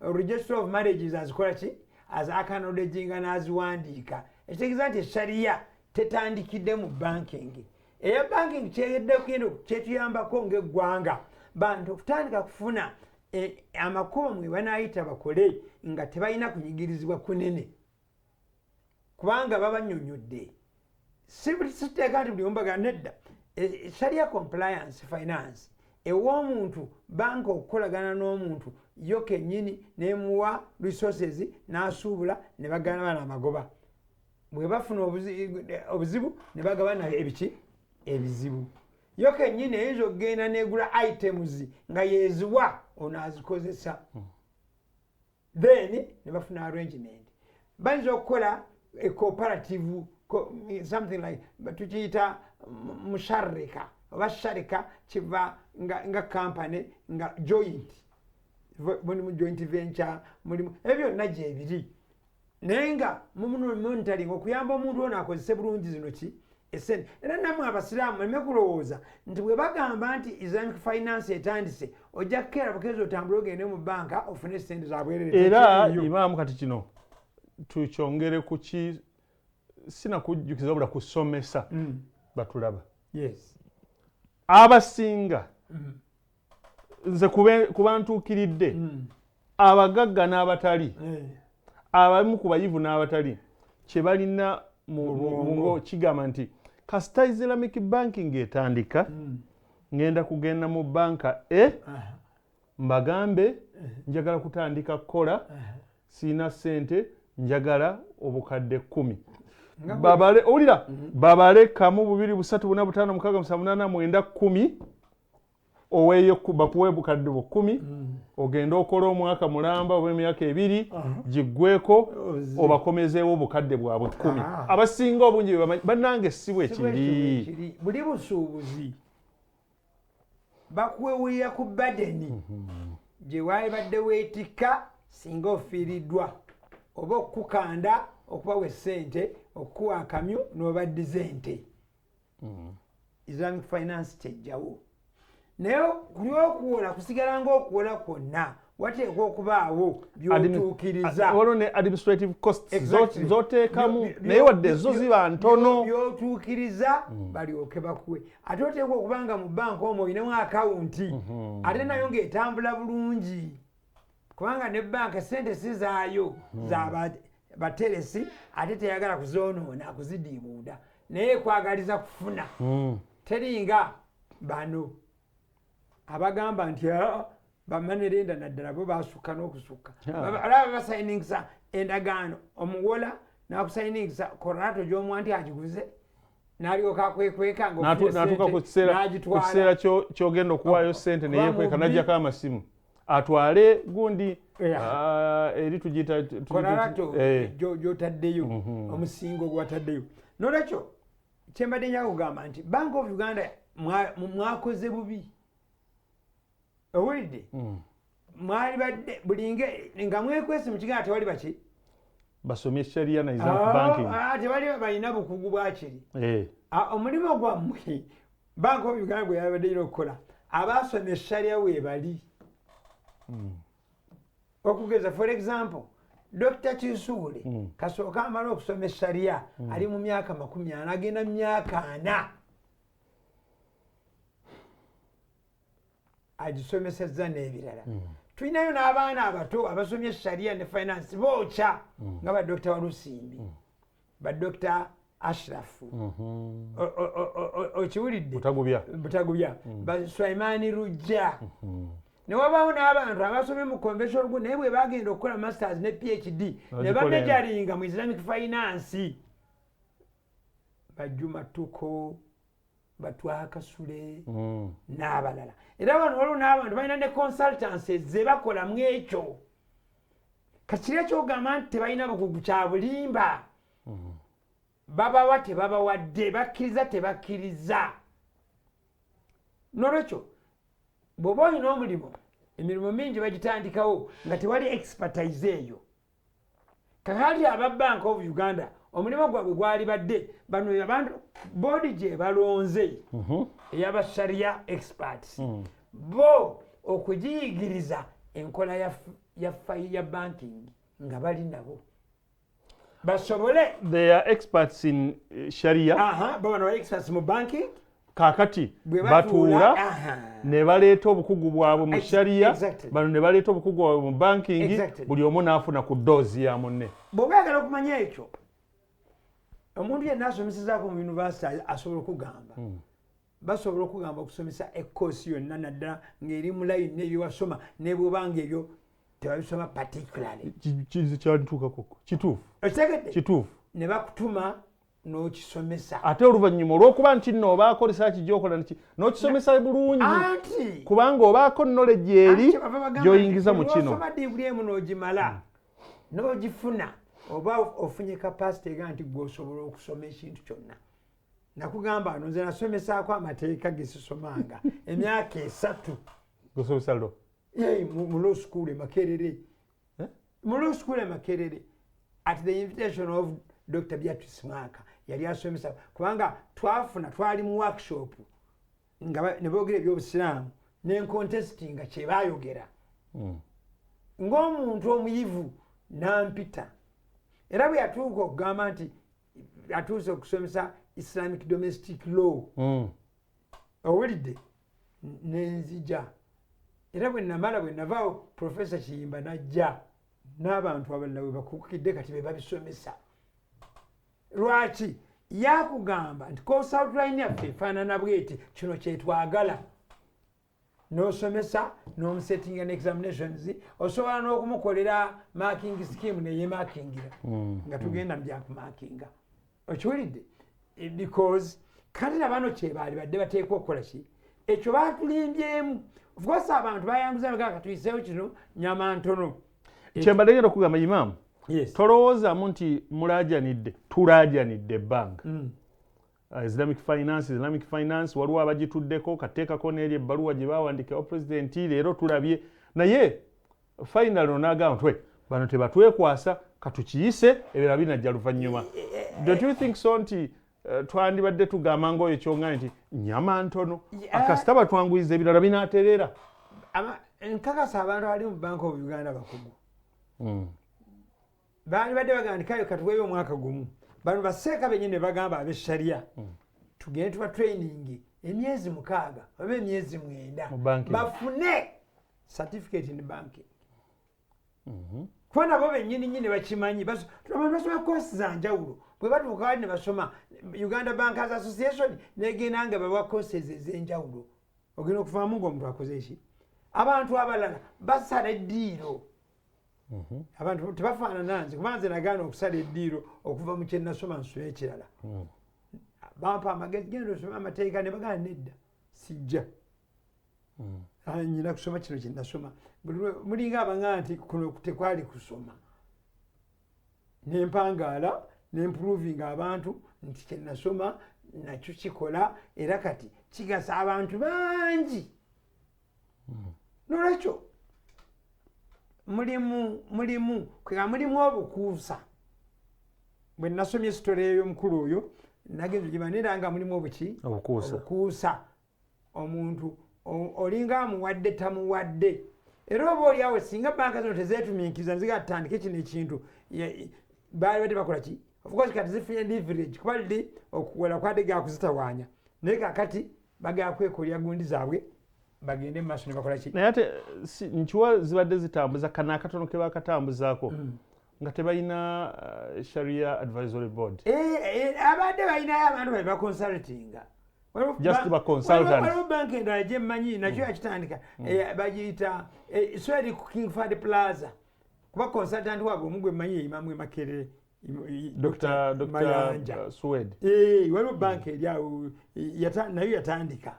Registrar of Marriages azikola ki, azacknowledginga n'aziwandiika. Ekitegeeza nti eshariya tetandikidde mu banking. Eya banking kyeyeddeko kyetuyambako ng'eggwanga, bantu okutandika kufuna amakubo mwe banaayita bakole nga tebalina kunyigirizibwa kunene, kubanga babanyonyodde. Si siteeka nti buli omu nedda. Sharia compliance finance ewa omuntu banka okukolagana n'omuntu yo kennyini, nemuwa resources n'asuubula, ne bagabana amagoba. Bwe bafuna obuzibu ne bagabana ebiki, ebizibu. Yo kennyini eyinza okugenda negula items nga yeziwa ono azikozesa, then ne bafuna arrangement. Bayinza okukola a cooperative, something like tukiyita musharika oba sharika, kiva nga company nga joint, mulimu joint venture, mulimu ebyo byonna gyebiri. Naye nga monitoring okuyamba omuntu ono akozese bulungi zino ki esente. Era nammwe abasiraamu muleme kulowooza nti bwe bagamba nti Islamic finance etandise, ojja kukeera bukeezi otambule ogende mu banka ofune esente zabwerere. Era Tekiriyo. Imaamu, kati kino tukyongere ku ki, sinakujjukiza wabula kusomesa batulaba. Abasinga nze kuba ntuukiridde abagagga n'abatali, abamu ku bayivu n'abatali, kye balina mu ngo kigamba nti kasita Islamic banking etandika, ngenda kugenda mu banka e mbagambe njagala kutandika kukola, siina ssente, njagala obukadde 10. Babale, owulira, babale kamu, bubiri, busatu, buna, butaano, mukaaga, musanvu, munaana, mwenda, 10, oweeyo bakuwe obukadde bwo 10, ogende okola omwaka mulamba oba emyaka 2 giggweko, obakomezeewo obukadde bwabwe 10. Abasinga obungi bye bamanyi, bannange, si bwe Si bwe kiri. kiri. Buli busuubuzi bakuwewulira ku burden gye wabadde weetikka singa ofiiriddwa, oba okukukanda okubawa essente, okukuwa akamyu n'obaddiza ente. Islamic finance kyejjawo, naye kuli okuwola kusigala ngaokuwola kwonna wateekwa okubaawo byotuukiriza. Waliwo ne administrative costs zoteekamu, naye wadde zo ziba ntono. Byotuukiriza balyoke bakuwe. Ate oteekwa okuba nga mu banka omwo olinamu akawunti, ate nayo ng'etambula bulungi, kubanga ne banka sente si zaayo, za bateresi, ate teyagala kuzoonoona, kuzidiibuuda, naye ekwagaliza kufuna. Teringa bano abagamba nti, "Ah, bamoney lender," naddala bo basukka n'okusukka. Olaba basayiningisa endagaano, omuwola nakusayiningisa collateral gy'omuwa nti agiguze. N'alyoka akwekweka N'atuuka ku kiseera ky'ogenda okuwaayo ssente, neyekweka, n'aggyako amasimu atwale gundi eri tugiyita collateral gy'otaddeyo, omusingo gwataddeyo. Nolwekyo kyembadde njaga kugamba nti Bank of Uganda mwakoze bubi, owulidde? Mwali badde bulinge nga mwekwese mu kiganda, tewali baki basomye sharia na Islamic banking. Tewali balina bukugu bwakiri. Omulimu gwammwe Bank of Uganda gwe yabadde erina okukola, abasomye sharia weebali. Okugeza, for example, Dr Kisuule kasooka amala okusoma esharia, ali mu myaka 40, agenda mu myaka 40 agisomesezza n'ebirala. Tulinayo n'abaana abato abasomye sharia ne finance bookya, nga ba Dr Walusimbi, ba Dr Ashrafu, okiwulidde? Butagubya, ba Sulaimani Lujja. Ne wabaawo n'abantu abasomye mu conventional gu, naye bwe bagenda okukola masters ne PhD ne bamajoringa mu Islamic finance, bajuma tuko batwakasule n'abalala. Era wano waliwo n'abantu balina ne consultancies ze bakola mu ekyo. Kakiri ekyogamba nti tebalina bukugu kya bulimba. Babawa tebabawadde, bakkiriza tebakkiriza. Nolwekyo bw'oba olina omulimu, emirimu mingi bagitandikawo nga tewali expertise eyo. Kakati aba Bank of Uganda omulimu gwabwe gwali badde bano abantu board gye balonze ey'abasharia experts, bo okugiyigiriza enkola ya banking nga bali nabo basobole They are experts in sharia. Bo bano ba experts mu banking. Kakati batuula ne baleeta obukugu bwabwe mu sharia, bano ne baleeta obukugu bwabwe mu banking, buli omu n'afuna ku doozi ya munne. Bw'oba oyagala okumanya ekyo, omuntu yenna asomesezaako mu university asobola okugamba, basobola okugamba okusomesa ekoosi yonna, naddala ng'eri mu layini n'ebyewasoma, ne bw'oba nga ebyo tebabisoma particularly. Kyantuukako, kituufu. Okitegedde? Kituufu. Ne bakutuma n'okisomesa. Ate oluvannyuma olw'okuba nti nno obaako research gy'okola n'okisomesa bulungi, kubanga obaako knowledge eri gy'oyingiza mu kino. Osoma diguli emu n'ogimala n'ogifuna, oba ofunye capacity ega nti gwe osobola okusoma ekintu kyonna. Nakugamba ano nze nasomesaako amateeka gesisomanga emyaka 3. Gosomesa law? Mu law school e Makerere. Mu law school e Makerere, at the invitation of Dr Beatrice Mwaka yali asomesa, kubanga twafuna twali mu workshop nga ne boogera ebyobusiraamu nencontestinga kyebayogera ng'omuntu omuyivu nampita. Era bwe yatuuka okugamba nti atuuse okusomesa Islamic domestic law, owulidde, nenzija. Era bwe namala, bwe navaawo, Profesa Kiyimba najja n'abantu abalala bwe bakukidde, kati be babisomesa. Lwaki yakugamba nti course outline yaffe efaanana bweti, kino kyetwagala, n'osomesa n'omusettinga ne examinations, osobola n'okumukolera marking scheme neyemakingira nga tugenda mu byakumakinga, okiwulidde? Because kati nabano kyebaali badde bateekwa okukola ki, ekyo batulimbyemu. Of course abantu bayanguza bagaa katuyiseewo kino, nyama ntono. Kyembadde ngenda okugamba, imaamu, tolowoozaamu nti mulajanidde, tulajanidde ebbanga Islamic finance, Islamic finance, waliwo abagituddeko kateekako n'eri ebbaluwa gye bawandiikawo pulezidenti, leero tulabye naye final onaagamba twe bano tebatwekwasa, katukiyise, ebirala binajja luvannyuma. Don't you think so nti twandibadde tugamba ngaoyo kyongane nti nyama ntono, akasita batwanguyiza ebirala binaatereera? Nkakasa abantu abali mu Bank of Uganda bakugu. Baali badde bagamba nti kayo katuweeyo omwaka gumu, bano baseeka benyini ne bagamba ab'esharia tugende tuba training emyezi 6 oba emyezi 9 bafune certificate in banking, kuba nabo bennyini nyini bakimanyi. Abantu basoma kosi za njawulo, bwe batuuka wali ne basoma, Uganda Bankers Association negenda nga bawa courses ez'enjawulo, ogenda okuvaamu ng'omuntu akoze eki. Abantu abalala basala eddiiro, abantu tebafaanana. Nze kuba nze nagaana okusala eddiiro okuva mu kyenasoma nsome ekirala. Bampa amagezi, genda osome amateeka, ne bagamba nedda, sijja. Nyina kusoma kino kye nasoma. Mulinga abaŋŋamba nti kuno tekwali kusoma. Nempangaala nemprovinga abantu nti kye nasoma nakyo kikola, era kati kigasa abantu bangi. Nolwekyo mulimu kwega mulimu obukuusa. Bwe nasomye story ey'omukulu oyo nagenze giba nga mulimu obuki? Obukuusa. Obukuusa. Omuntu olinga amuwadde tamuwadde. Era oba oli awo singa banka zino tezeetumiikiriza nziga tutandike kino ekintu, baali badde bakola ki? Of course kati zifunye leverage, kuba liri okuwola kwadde gakuzitawaanya, naye kakati bagala kwekolera gundi zaabwe bagende mu maaso ne bakola ki? Naye ate nkiwa zibadde zitambuza kano akatono ke bakatambuzaako nga tebalina Sharia Advisory Board. Abadde balinayo abantu babe baconsultinga. Just ba consultant. Waliwo banka endala gye mmanyi nakyo yakitandika, bagiyita so eri ku King Fahd Plaza, kuba consultant waabwe omu gwe mmanyi ye Imaamu e Makerere, Dr. Mayanja. Suwed. Waliwo banka eri awo nayo yatandika,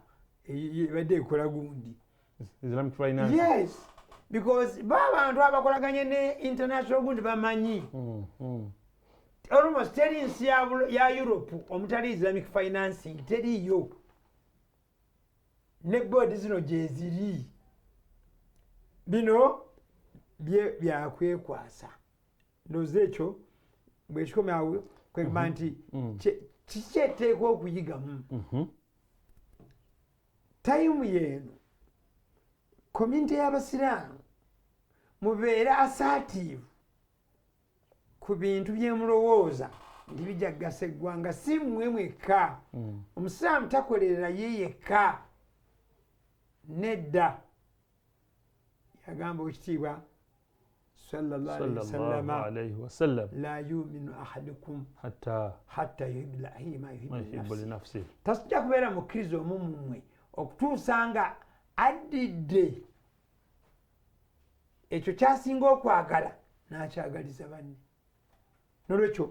ebadde ekola gundi Islamic finance. Yes, because bo abantu abakolaganye ne international gundi bamanyi almost teri nsi ya Europe omutali Islamic financing, teriyo. Ne board zino gyeziri. Bino byakwekwasa. Ndowooza ekyo bwekikome awo kwegamba nti kiki etteekwa okuyigamu. Time yeeno community y'abasiraamu mubeere assertive ku bintu byemulowooza nti bijja kugasa eggwanga, si mmwe mwekka. Omusiraamu takolerera ye yekka, nedda. Yagamba Owekitiibwa sallallahu alaihi wasallama, alaihi wasallam, la yuminu ahadukum hatta yuhibbu li akhihi ma yuhibbu li yuhibbu li nafsihi. nafsihi. Tasijja kubeera mukkiriza omu mummwe okutuusa nga addidde ekyo kyasinga okwagala n'akyagaliza banne. Nolwekyo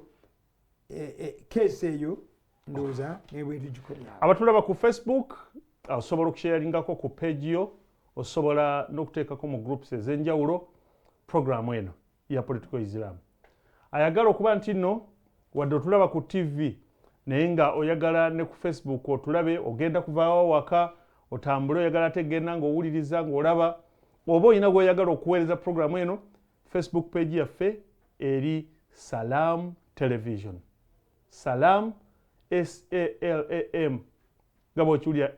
keesi eyo ndowooza nebwetugikomyawo. Abatulaba ku Facebook, osobola okusharingako ku page yo, osobola n'okuteekako mu groups ez'enjawulo programu eno ya Political Islam. Ayagala okuba nti nno wadde otulaba ku TV, naye nga oyagala ne ku Facebook otulabe, ogenda kuvaawo waka otambule, oyagala ate genda ng'owuliriza ng'olaba, oba olina gw'oyagala okuweereza programu eno, Facebook page yaffe eri Salam Television. Salam, SALAM, nga bw'okiwulira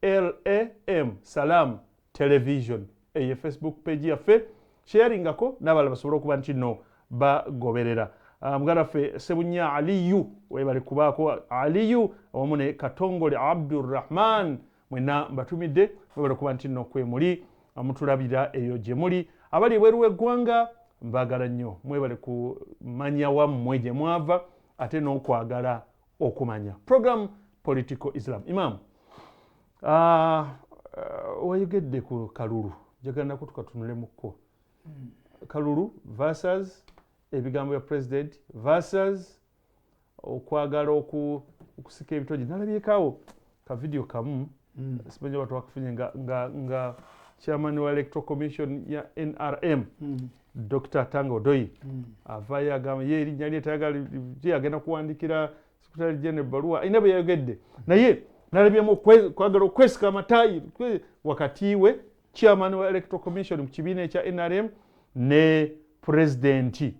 SALAM, Salam Television, eyo Facebook page yaffe. Sharingako n'abalala basobole okuba nti nno bagoberera. Muganda waffe Sebunya Aliyu, webale kubaako Aliyu awamu ne Katongole Abdurrahman, mwenna mbatumidde, mwebale kuba nti nno kwe muli mutulabira eyo gye muli. Abali ebweru w'eggwanga mbaagala nnyo, mwebale kumanya wammwe gye mwava ate n'okwagala okumanya. Program Political Islam. Imam, wayogedde ku kalulu, njagala nako tukatunulemukko. Kalulu versus ebigambo bya president versus okwagala okusika ebitogi. Nalabyekaawo ka video kamu, simanyi oba twakafunye, nga chairman wa Electoral Commission ya NRM, Dr. Tanga Odoi, avaayo agamba ye erinnya lye tayagala, ye agenda kuwandikira Secretary General ebbaluwa, alina bye yayogedde, naye nalabyemu kwagala okwesika amataayi wakati we chairman wa Electoral Commission mu kibiina ekya NRM ne president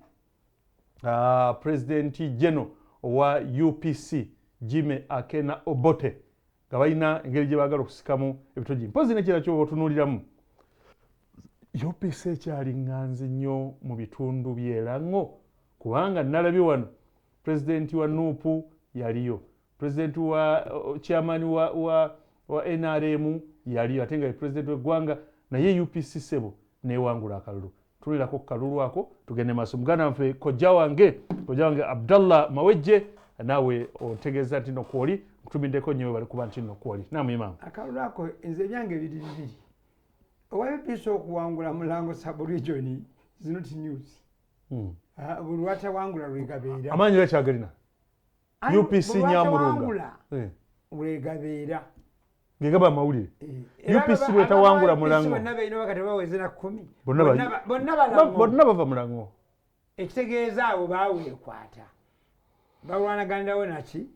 general owa UPC Jimmy Akena Obote, nga balina engeri gye baagala okusikamu ebitogi. Mpozi nekira kyoba otunuuliramu, UPC ekyali ŋŋanzi nnyo mu bitundu by'Erango, kubanga nalabye wano pulezidenti wa NUP yaliyo, pulezidenti wa chairman wa NRM yaliyo, ate nga ye pulezidenti w'eggwanga, naye UPC sebo newangula akalulu. Tulirako ku kalulu ako tugende maaso. Muganda waffe, kojja wange Abdallah Mawejje, naawe otegeeza nti nokwoli, nkutumiddeko nnyo, bali kuba nti nokwoli naamu imaamu. Akalulu ako nze ebyange biri bibiri. Owa UPC okuwangula Mulango sub-region is not news. Buli lwatawangula lwegabeera. Amaanyi gakyagalina. UPC Nyamurunga wegabeera gegaba amawulire. UPC bwetawangula Mulango, bonna balina wakati baweze na 10, bonna bava Mulango. Ekitegeeza abo baaweekwata balwanaganirawo naki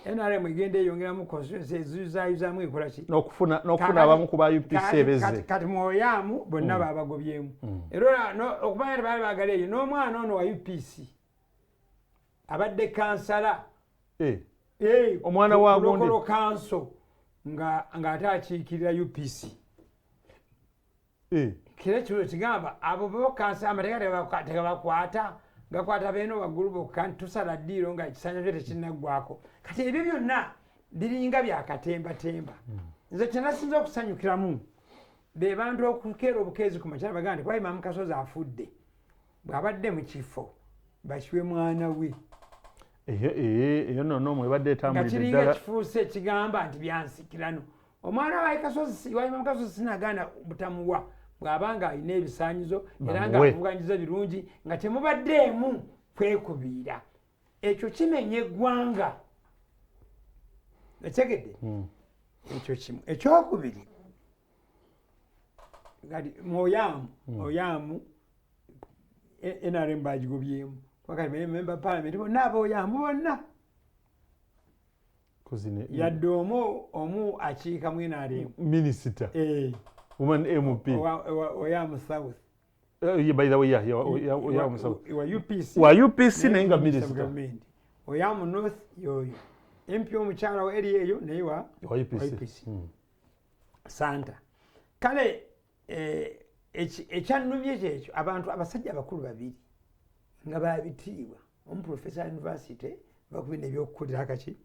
NRM egenda eyongeramu constituency eziyuzayuzaamu ekola ki n'okufuna abamu ku ba UPC ebezze. Kati mwoyaamu bonna babagobyemu. Era okubanga tebaali baagala eyo n'omwana ono wa UPC abadde kansala, omwana wa gundi local council ng'ate akiikirira UPC. Kira kino kigamba abo bo kansa amateeka tegabakwata, gakwata beeno waggulu bokka, tusala ddiiro nga ekisanja kyo tekinnaggwako. Kati ebyo byonna biringa byakatembatemba. Nze kye nasinza okusanyukiramu be bantu okukeera obukeezi ku makyala bagamba nti kuba Imam Kasozi afudde, bw'abadde mu kifo bakiwe mwana we. Eyo nno mwebadde etambulidde ddala nga kiringa kifuuse ekigamba nti byansikirano. Omwana wa Kasozi wa Imam Kasozi sinagaana butamuwa bw'abanga alina ebisaanyizo era ng'akuvuganyiza birungi nga temubaddeemu kwekubiira. Ekyo kimenya eggwanga. Ekyegedde? Ekyo kimu. Ekyokubiri kati Mwoyaamu NRM bagigobyemu. Wakati member parliament bonna ab'Oyaamu bonna yadde omu akiika mu NRM minisita woman MP Oyamu South. By the way, Oyamu South wa UPC, wa UPC naye nga minisita. Oyamu North yoyo MP omukyala wa eri eyo naye wa UPC Santa. Kale ekyannumye kyekyo abantu abasajja abakulu babiri nga babitiibwa, omu professor university bakubina ebyokukulira akaki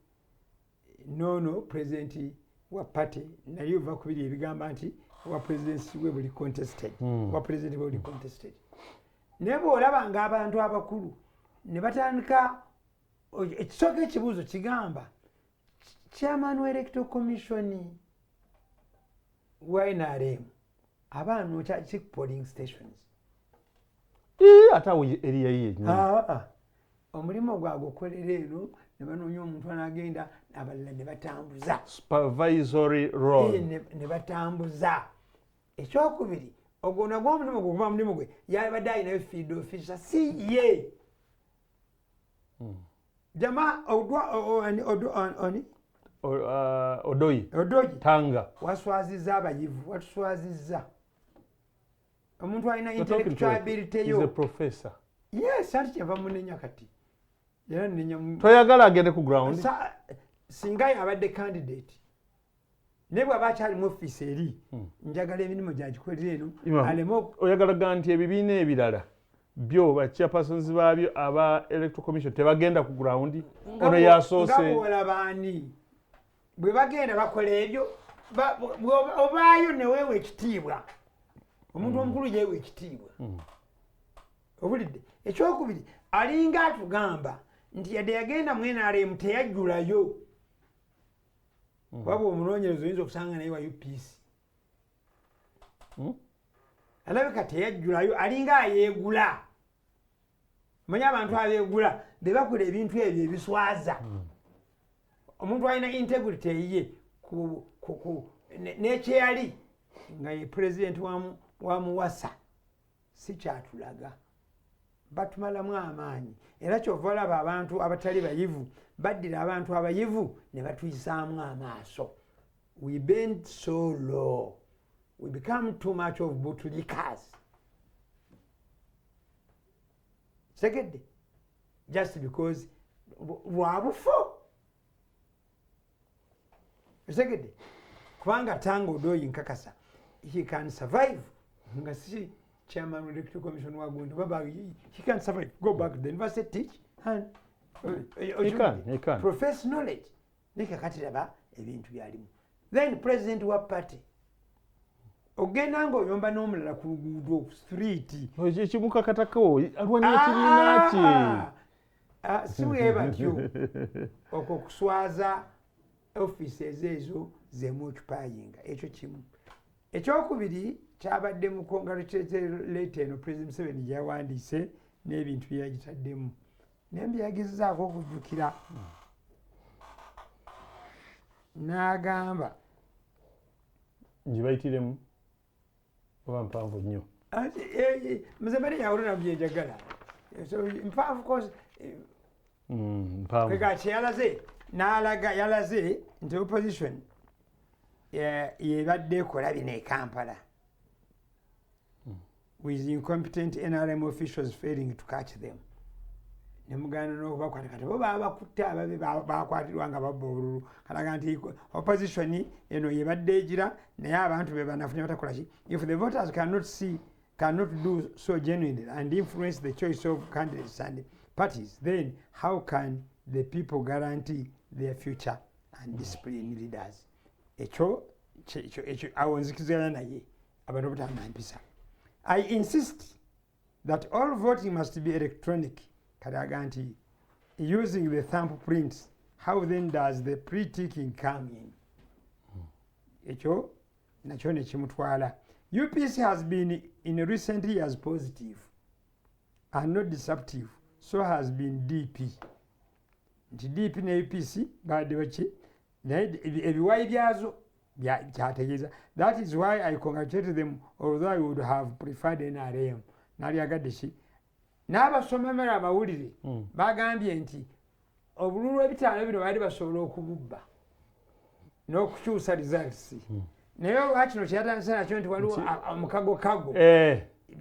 nono president wa party naye ova kubiri ebigamba nti wa presidency we buli contested, wa president we buli contested. Naye bw'olaba ng'abantu abakulu ne batandika ekisooka ekibuuzo kigamba chairman wa electoral commission wa NRM abaana ki polling stations ate awo eriya yennyini omulimu gwagukolera eno ne banoonya omuntu anagenda abalala ne batambuza supervisory role ne batambuza. Ekyokubiri ogwo nagwo omulimu gwe guba mulimu gwe yabadde alinayo field officer si ye jama Odoyi Tanga waswaziza abayivu, watuswaziza omuntu alina intellectual ability yo. He's a professor. Yes, ati kyava munenya kati era nnenya toyagala agende ku ground. Singa yabadde candidate naye bw'aba akyali mu ofiisi eri njagala emirimu gyagikolera eno aleme. Oyagala ga nti ebibiina ebirala byo ba chairpersons baabyo aba electoral commission tebagenda ku ground, ono yasoose. Nga bw'olaba ani bwe bagenda bakola ebyo obaayo ne weewa ekitiibwa, omuntu omukulu yeewa ekitiibwa. Obulidde. Ekyokubiri alinga atugamba nti yadde yagenda mu NRM teyajjulayo, kuba bw'omunoonyereza oyinza okusanga naye wa UPC. Alabika teyajjulayo, alinga ayeegula. Omanyi abantu abeegula be bakola ebintu ebyo ebiswaza. Omuntu alina integrity eyiye n'ekyeyali nga ye president wa Muwasa si kyatulaga. Batumalamu amaanyi era kyova olaba abantu abatali bayivu baddira abantu abayivu ne batuyisaamu amaaso. We bend so low, we become too much of bootlickers. Segedde just because lwabufo. Segedde kubanga Tanga Odoyi nkakasa he can survive nga si chairman of electoral commission wa gundi baba, he can survive, go back to the university, teach and he can profess knowledge. Nikakati laba ebintu byalimu. Then president wa party ogenda ng'oyomba n'omulala ku luguudo ku street ekimukakatako alwanya ekibiina kye. Si bwe batyo okwo kuswaza offices ezo zemuoccupyinga. Ekyo kimu. Ekyokubiri kyabadde mu congratulatory letter eno President Museveni gye yawandiise n'ebintu bye yagitaddemu naye mbyagezezaako okujjukira. N'agamba Ngibayitiremu oba mpanvu nnyo? Mzebere yawulira byenjagala, so mpanvu cause Mpanvu. Kwega kyeyalaze n'alaga, yalaze nti opposition yebadde ekola bino e Kampala with incompetent NRM officials failing to catch them, nemugaana n'okubakwata. Kati bo baba bakutte ababe bakwatirwa nga babba obululu. Kalaga nti opposition eno yebadde egira, naye abantu be banafu ne batakola ki. If the voters cannot see, cannot do so genuinely and influence the choice of candidates and parties, then how can the people guarantee their future and discipline leaders? Ekyo ekyo awo nzikiziganya naye, abantu obutamba mpisa. I insist that all voting must be electronic. Kati aga nti using the thumb prints, how then does the pre-ticking come in? Ekyo nakyo nekimutwala. UPC has been in recent years positive and not deceptive, so has been DP. Nti DP ne UPC badde baki, naye ebiwayi byazo kyategeeza. That is why I congratulate them, although I would have preferred NRM. Nalyagadde ki n'abasomamera amawulire bagambye nti obululu ebitaano bino baali basobola okububba n'okukyusa results, naye olwakino kyeyatandise nakyo nti waliwo omukago kago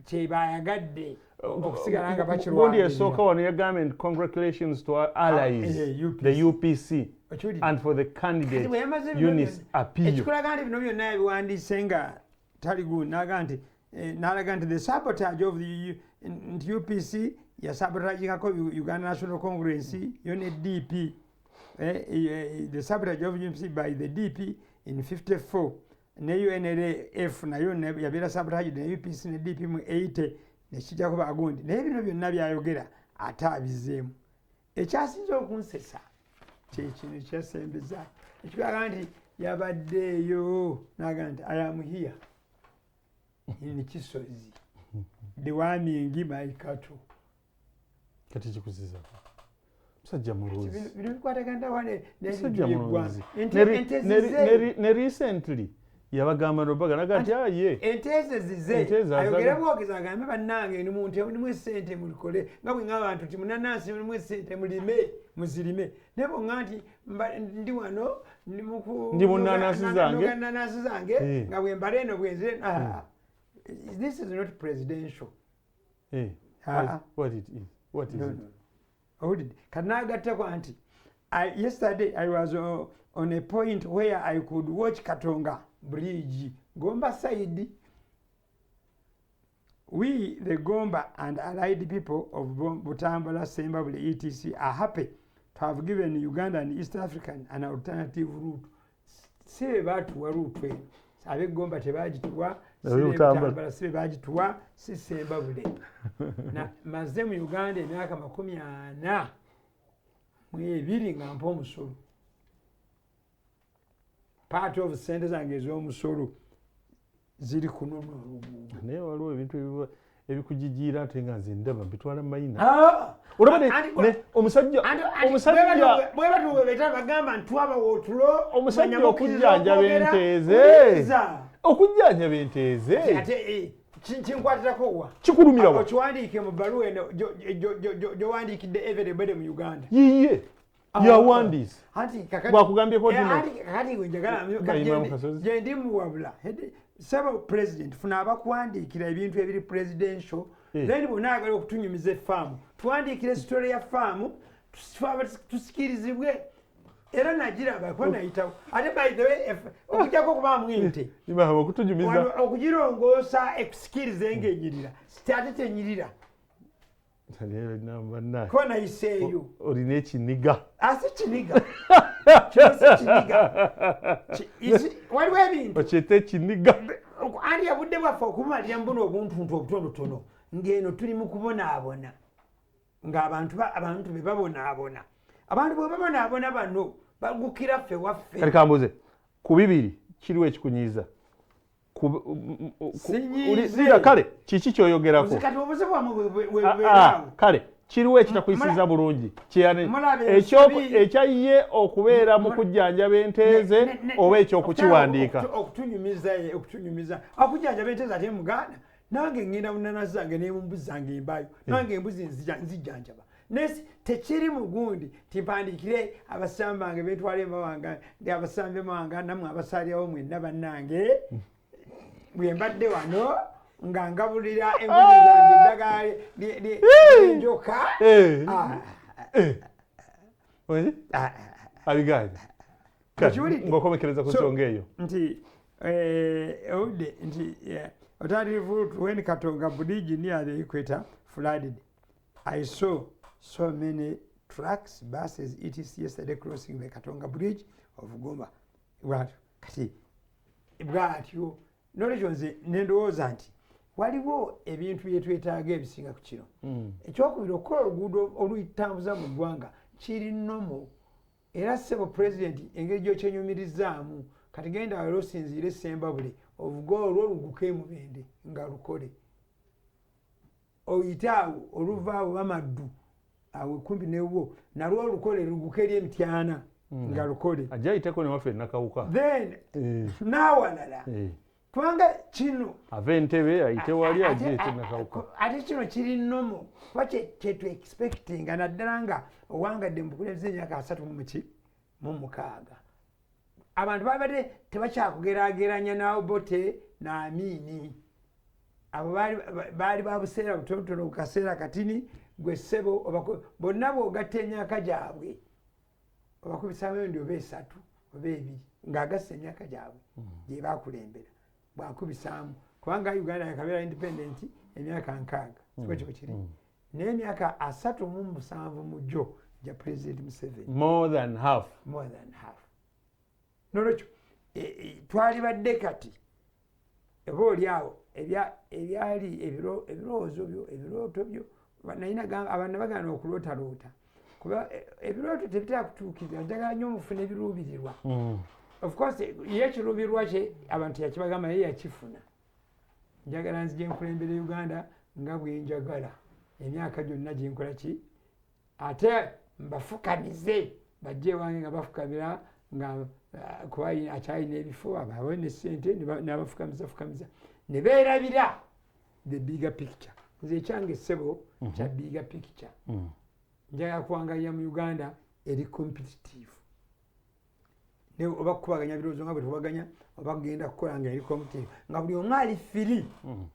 kyebayagadde okusigala nga Gundi bakirwanirira. esooka wano yagambye nti congratulations to our allies, UPC. The UPC, Okiwulidde? and for the Kati candidate bwe yamaze bino Eunice Apio. Ekikulaga nti bino byonna yabiwandiise nga tali gundi, n'aga nti n'alaga nti the sabotage of the nti UPC yasabotagingako Uganda National Congress yo ne DP, the sabotage of UPC by the DP in 54 ne UNLF nayo yabeera sabotage ne UPC ne DP mu 80 nekijjako bagundi. Naye bino byonna byayogera ate abizeemu. Ekyasinze okunsesa kyekino ekyasembeza, ekikulaga nti yabaddeeyo, naga nti I am here in Kisozi deworming my cattle. Kati kikuziza musajja mulunzi. Bino bikwatagana wa n'ebintu Musajja by'eggwanga? mulunzi. Ente zize. Ne recently yabagamba nobaga naga nti aye Ente ze zize. Ente ze Ayogere azaga. bwogezi, agambe bannange ndi mu nte mulimu esente, mulikole nga bwe ngamba abantu nti munanansi mulimu esente, mulime, muzirime. Naye bwonga nti ndi wano ndi muku Ndi mu nnanansi zange. noga nnanansi zange nga bwe mbala eno bwenzire, this is not presidential. What it is, what is No, it? no. Owulidde? Kati n'agattako nti yesterday I was on a point where I could watch Katonga Bridge, Gomba side. We, the Gomba and allied people of Butambala, Sembabule, etc., are happy to have given Uganda and East African an alternative route. Si be baatuwa route eno, ab'e Gomba tebagituwa, si Ab'e b'e Butambala. Butambala si be bagituwa, si Sembabule. Na maze mu Uganda emyaka 42 nga mpa omusolo. Part of sente zange ez'omusolo ziri kunona oluguudo. Naye waliwo ebintu ebikujijiira ate nga nze ndaba mbitwala mayina. Olaba Olaba omusajja omusajja bwe batuwebeta bagamba nti twabawa otulo. Omusajja Manya mukkiriza okujjanjaba okwogera, ente ze. wuliriza. Okujjanjaba ente ze. Ate kinkwatirako wa? Kikulumira wa? Okiwandiike mu bbaluwa eno gyowandiikidde everybody mu Uganda. Yiye yawandiise. Anti kakati Bwakugambyeko nti no. Anti kakati gwe njagala Nga Imam Kasozi. gye ndi muwabula. Saba president, funa abakuwandiikira ebintu ebiri presidential. Then bw'onaagala okutunyumiza efaamu, tuwandiikire story ya faamu, tusikirizibwe. Era nagiraba kuba nayitawo. Ate by the way, okujjako okubaamu ente, Imam okutunyumiza. Wano okugirongoosa ekusikirize ng'enyirira, ate tenyirira. Bannange. Kuba nayiseeyo. Olina ekiniga. Asi kiniga. Kino si kiniga. Waliwo ebintu. Okyete ekiniga. Anti obudde bwaffe okubumalira mu buno obuntuntu obutonotono, ng'eno tuli mu kubonaabona, ng'abantu abantu be babonaabona. Abantu bwe babonaabona bano bagukira ffe waffe. Kati kambuuze, ku bibiri kiriwo ekikunyiiza? Sinyiize. Lira, kale kiki kyoyogerako? Nze kati obuzibu bwamwe Ah, ah, bwe bubeeraawo. Kale Kiriwo ekitakuyisiza bulungi ekya ye okubeera mu kujjanjaba ente ze oba ekyokukiwandiika? Okutunyumiza okujjanjaba ente ze ate muganda nange ngenda munana zange nembuzi zange embayo nange embuzi nzijjanjaba nesi tekiri mugundi timpandiikire abasamba bange bentwala emawanga ndi abasamba emawanga nammwe abasalirawo mwenna bannange bwe mbadde wano nga ngabulira embuzi zange eddagala ly'enjoka. Abigaanye ng'okomekereza ku nsonga eyo nti obudde nti alternative route when Katonga Bridge near the equator flooded. I saw so many trucks, buses, etc. yesterday crossing the Katonga Bridge of Goma. Bwatyo kati bwatyo nolwekyo nze nendowooza nti waliwo ebintu byetwetaaga ebisinga ku kino. Ekyokubiri, okukola oluguudo olutambuza mu ggwanga kiri nomo era ssebo pulezidenti engeri gyokyenyumirizaamu kati genda wali osinziire Sembabule ovuga olwo oluguka emubende nga lukole oyite awo oluva awo bamaddu awo kumpi newo nalwo olukole luguka eri emityana nga lukole. Ajja ayiteko newaffe Nakawuka then n'awalala kubanga kino ava Entebe ayite wali ajje ete Nakawuka. Ate kino kiri nomo kuba kyetu expectinga naddala nga owangadde mu bukulembeze emyaka 36. Abantu babadde tebakyakugeraageranya na Obote na Amini. Abo baali ba buseera butonotono ku kaseera katini gwe ssebo bonna bw'ogatta emyaka gyabwe obakubisaamu emirundi oba esatu oba ebiri ng'agasse emyaka gyabwe gye bakulembera bwakubisaamu kubanga Uganda yakabeera independent emyaka 60 siko kyo kiri naye emyaka 37 mu gyo gya President Museveni. More than half. More than half. Nolwekyo twalibadde kati oba oli awo ebyali ebirowoozo byo ebirooto byo naye abantu bagaana okulootaloota kuba ebirooto tebitera kutuukirira. Njagala nnyo mufune ebiruubirirwa. Of course ye ekiruubirirwa kye abantu yakibagamba naye yakifuna. Njagala nzije nkulembere Uganda nga bwe njagala emyaka gyonna gye nkola ki ate mbafukamize bajje ewange nga bafukamira nga kuba akyalina ebifo abawe ne ssente n'abafukamiza fukamiza ne beerabira the bigger picture. Nze ekyange ssebo kya bigger picture. Njagala kuwangalira mu Uganda eri competitive oba kukubaganya birowoozo nga bwe tukubaganya oba kugenda kukola nga eri competitive nga buli omu ali free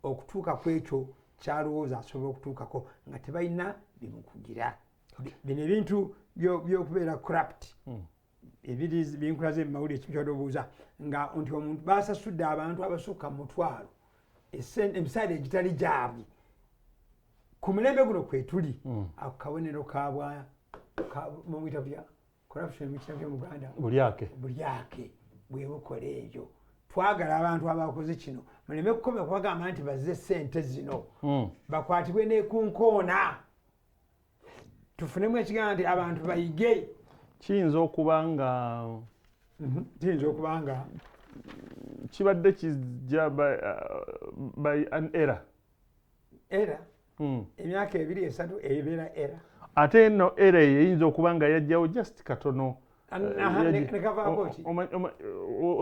okutuuka ku ekyo kyalowooza asobola okutuukako nga tebalina bimukugira. Bino ebintu by'okubeera corrupt ebiri binkulaze mu mawulire ekimu ky'obuuza nga nti omuntu basasudde abantu abasukka mu 10,000 emisaala egitali gyabwe ku mulembe guno kwe tuli. Ako kabonero kabwa mumuyita butya corruption mu kitabo mu Uganda? Bulyake. Bulyake bwe bukola ebyo. Twagala abantu abakoze kino muleme kukoma kubagamba nti bazze ssente zino bakwatibwe ne ku nkoona tufunemu ekigamba nti abantu bayige. Kiyinza okuba nga kiyinza okuba nga kibadde kijja by an error. Error emyaka 2 3 ebeera error. Ate nno error eyo eyinza okuba nga yajjawo just katono.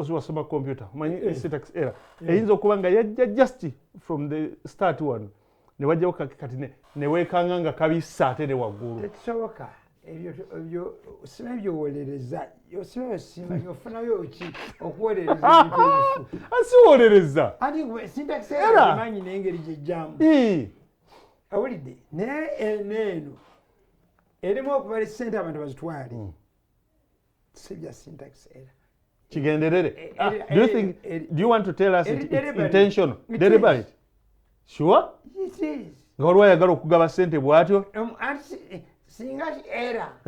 Wasoma computer omanyi syntax error eyinza okuba nga yajja just from the start one ne wajjawo kati ne weekanga nga kabissa ate ne waggulu. Tekisoboka ebyo simanyi byowolereza osimanyi osimanyi ofunayo ki okuwolereza ebintu ebifu? Asiwolereza anti syntax error manyi n'engeri gyejjamu awulidde naye eno erimu okubala essente abantu bazitwale si bya syntax error. Kigenderere. Do you think, do you want to tell us it's intentional? Deliberate? Sure? It is. Nga waliwo ayagala okugaba ssente bw'atyo? Anti singa era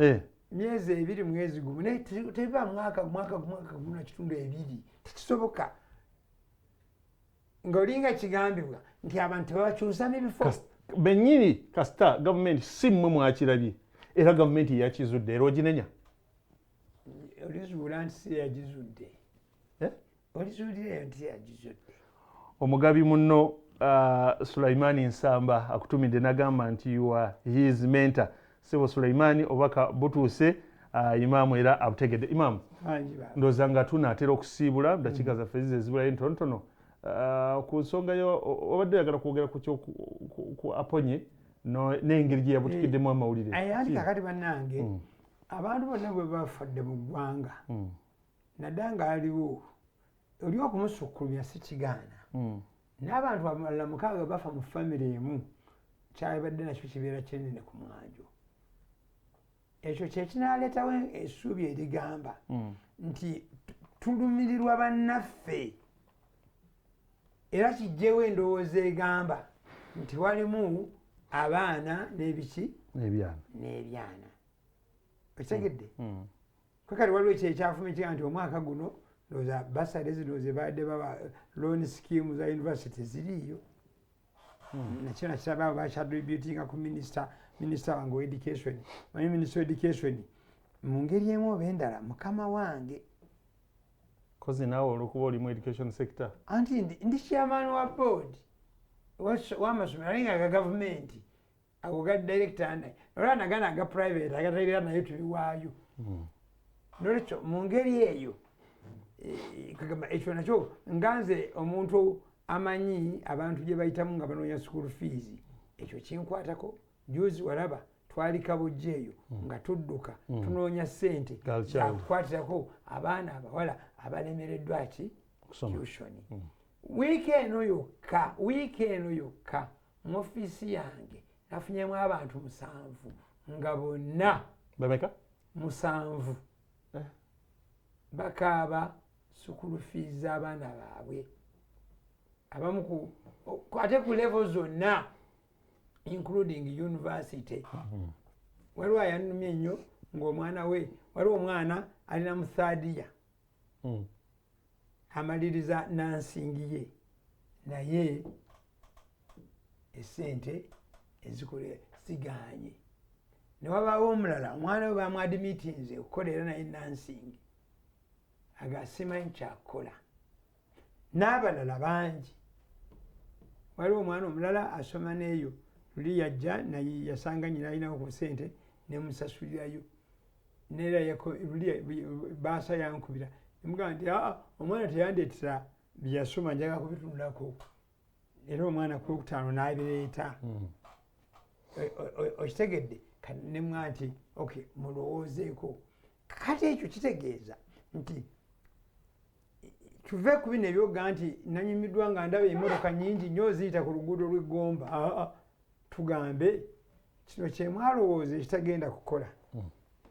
myezi 2 mwezi gumu naye teba mwaka gumu na kitundu 2 tekisoboka. Nga olinga kigambibwa nti abantu tebabakyusa n'ebifo bennyini kasita gavumenti si mmwe mwakirabye era gavumenti yakizudde era oginenya. Olizuula nti si yagizudde. Olizuulirayo nti yagizudde. Omugabi munno Sulaimani Nsamba akutumidde nagamba nti you are his mentor. Sebo Sulaimani, obubaka butuuse, imaamu era abutegedde. Imaamu, ndowooza nga tunaatera okusiibula, dakiika zaffe zize zibulayo ntonotono. Ku nsonga yo obadde oyagala kwogera ku Aponye n'engeri gye yabutikiddemu amawulire. Anti kakati bannange, abantu bonna bwe bafadde mu ggwanga, naddala ng'aliwo oli okumusukkulumya si kigaana, n'abantu abalala 6 bafa mu famire emu, kyabadde nakyo kibeera kinene ku mwanjo. Ekyo kyekinaleetawo essuubi erigamba nti tulumirirwa bannaffe, era kijjewo endowooza egamba nti walimu abaana n'ebiki n'ebyana. Okitegedde? Kakati waliwo ekyo ekyafumikira nti omwaka guno ndowooza basale zino ze baadde baba loan scheme za university ziriiyo, nakyo nakiraba bakyattributinga ku minisita wange wa education. Manyi minisita wa education mu ngeri emu oba endala mukama wange. Kozi naawe olwokuba oli mu education sector. Anti ndi chairman wa board w'amasomero naye nga ga gavumenti, ago ga director, olwa nagana aga private agatalira naye tubiwaayo. Nolwekyo mu ngeri eyo, kagamba ekyo nakyo nga nze omuntu amanyi abantu gye bayitamu nga banoonya school fees, ekyo kinkwatako. Juzi walaba twali Kabujja eyo nga tudduka tunoonya ssente zakukwatirako abaana abawala abalemereddwa ki tuition. Wiiki eno yokka, wiiki eno yokka mu ofiisi yange nafunyemu abantu 7 nga bonna bameka 7 bakaaba school fees z'abaana baabwe, abamu ate ku level zonna including university. Waliwo ayannumye ennyo ng'omwana we, waliwo omwana alina mu third year amaliriza nursing ye, naye essente ezikola ziganye. Ne wabaawo omulala omwana we bamwadimitinze okukola era naye nursing, aga simanyi kyakukola. N'abalala bangi. Waliwo omwana omulala asoma n'eyo luli yajja naye yasanga nnyina alinawo ku ssente nemusasulirayo, neera luli baasa yankubira nemugamba nti aa omwana teyandeetera byeyasoma, njagala kubitunulako. Era omwana ku Lwokutaano n'abireeta. Okitegedde? Nemwa nti okay, mulowoozeeko. Kati ekyo kitegeeza nti tuve ku bino ebyoga nti nanyumiddwa nga ndaba emmotoka nnyingi nnyo ziyita ku luguudo lw'eggomba. Tugambe kino kyemwalowooza ekitagenda kukola,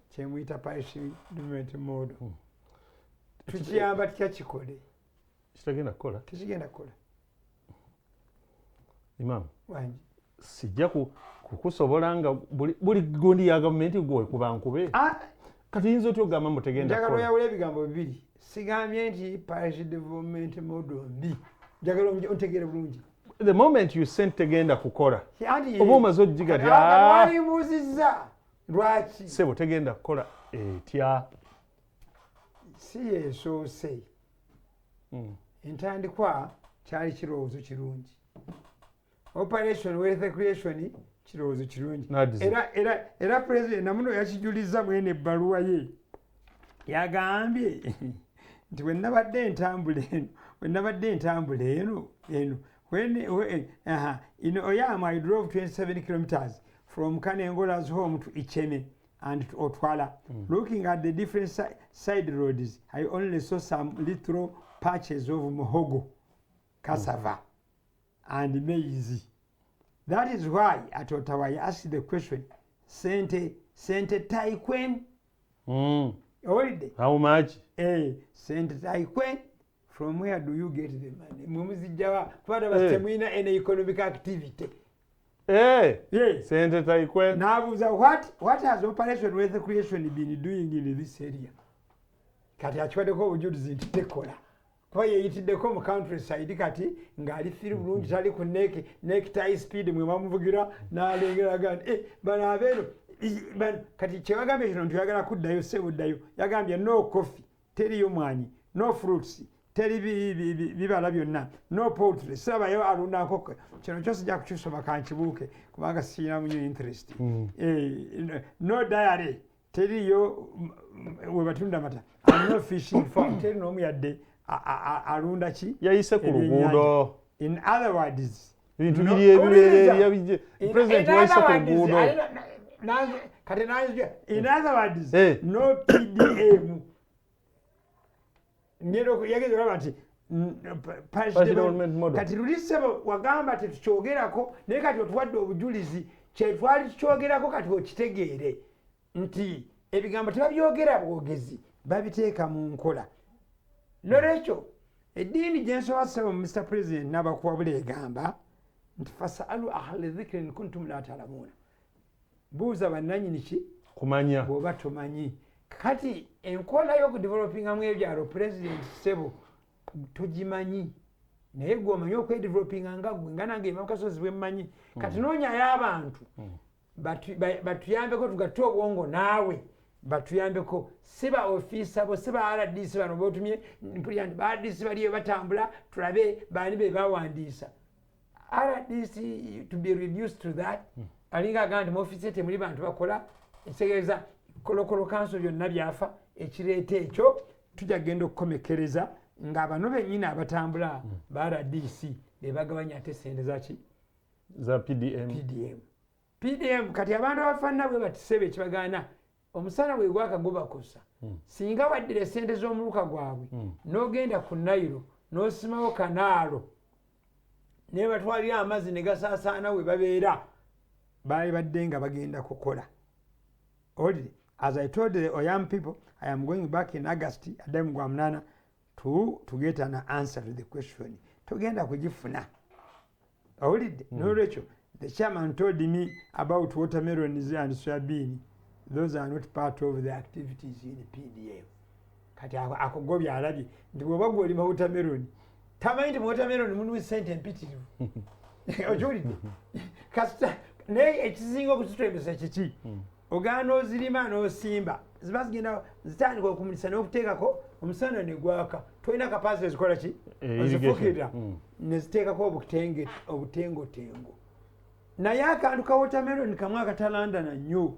kyemuyita parish development model, tukiyamba tutya kikole? Kitagenda kukola, tekigenda kukola. Imam, sijja kukusobola nga buli gundi ya gavumenti gwe kuba nkube. Kati yinza otya okugamba mbu tegenda kukola? Njagala oyawule ebigambo bibiri. Sigambye nti parish development model mbi, njagala ontegeere bulungi. The moment you sent tegenda kukola, oba omaze ogiga ti walimbuuzizza lwaki sebo tegenda kukola etya? Si yeesoose. Entandikwa kyali kirowoozo kirungi, operation wealth creation kirowoozo kirungi, era president namuno yakijuliza mwene ebbaluwa ye, yagambye nti bwe nabadde entambula eno, bwe nabadde entambula eno eno when in Oyam I drove 27 kilometers from Kanengola's home to Icheme and to Otwala. Looking at the different side roads, I only saw some little patches of muhogo, cassava, and maize. That is why at Ottawa I asked the question, Sente, Sente Taikwen? Already. How much? Sente Taikwen. From where do you get the money? Mumuzijjawa kubata basemwina any economic activity. Yes. Sente Taikwen. Nabuza what has Operation Wealth Creation been doing in this area? Kati akiwaddeko obujulizi nti tekola. Kuba yeeyitiddeko mu countryside kati ng'ali firi bulungi, tali ku necktie speed mwe bamuvugira n'alengeraga nti bano abeeno kati kyebagambye kino nti oyagala kuddayo sebuddayo, yagambye no coffee, teriyo mwanyi, no fruits, Teri bibala byonna. No poultry, sirabayo alunda nkoko. Kino kyo sijja kukisoma, kankibuuke kubanga sirinamu nnyo interest. No dairy, teriyo we batunda mata. And no fishing farm, teri n'omu yadde alunda ki? Yayise ku luguudo. In other words, Ebintu biri ebibeera president wayise ku luguudo. Kati nanzija, in other words, no PDM. Ngendo yageza olaba nti parish development model. Kati luli ssebo wagamba tetukyogerako, naye kati otuwadde obujulizi kyetwali tukyogerako. Kati okitegeere nti ebigambo tebabyogera bwogezi, babiteeka mu nkola. Nolwekyo eddiini gyensoba, ssebo Mr President, n'abakuwabula egamba nti fasalu ahla dhikri in kuntum la talamuuna, buuza bannanyini ki kumanya bw'oba tomanyi. Kati enkola y'okudevelopingamu ebyalo, President ssebo, togimanyi, naye gwe omanyi okwedevelopinga nga gwe, nga nange emamukasozi bwe mmanyi. Kati noonyayo abantu batuyambeko, tugatte obwongo naawe batuyambeko. Si ba ofiisa bo, si ba RDC bano botumye. Mpulira nti ba RDC baliyo batambula, tulabe baani be bawandiisa. RDC to be reduced to that, alinga agamba nti mu ofiisi temuli bantu bakola. Ekitegeeza local council byonna byafa. Ekireeta ekyo, tujja kugenda okukomekereza nga bano bennyini abatambula ba RDC be bagabanya ate sente zaki? Za PDM. PDM, PDM. Kati abantu abafaanana bwe batisebe ekibagaana, omusana bwe gwaka gubakosa. Singa waddira esente z'omuluka gwabwe n'ogenda ku Nayiro n'osimawo kanaalo naye batwalira amazzi ne gasaasaana we babeera, baali badde nga bagenda kukola. Already, as I told the Oyam people, I am going back in August, addayo mu gwa 8, to get an answer to the question. Togenda kugifuna, owulidde? Nolwekyo the chairman told me about watermelons and soybean. Those are not part of the activities in PDM. Kati akugobya alabye nti bw'oba gwe olima watermelon, tamanyi nti mu watermelon mulimu sente empitirivu, okiwulidde? Kasita naye ekisinga okukitwembesa kiki? Ogaana ozirima n'osimba, ziba zigenda zitandika okumulisa n'okuteekako omusana ne gwaka, tolina capacity ezikola ki? Irrigation. Ozifukirira neziteekako obutengotengo. Naye akantu ka watermelon kamu akatalandana nnyo,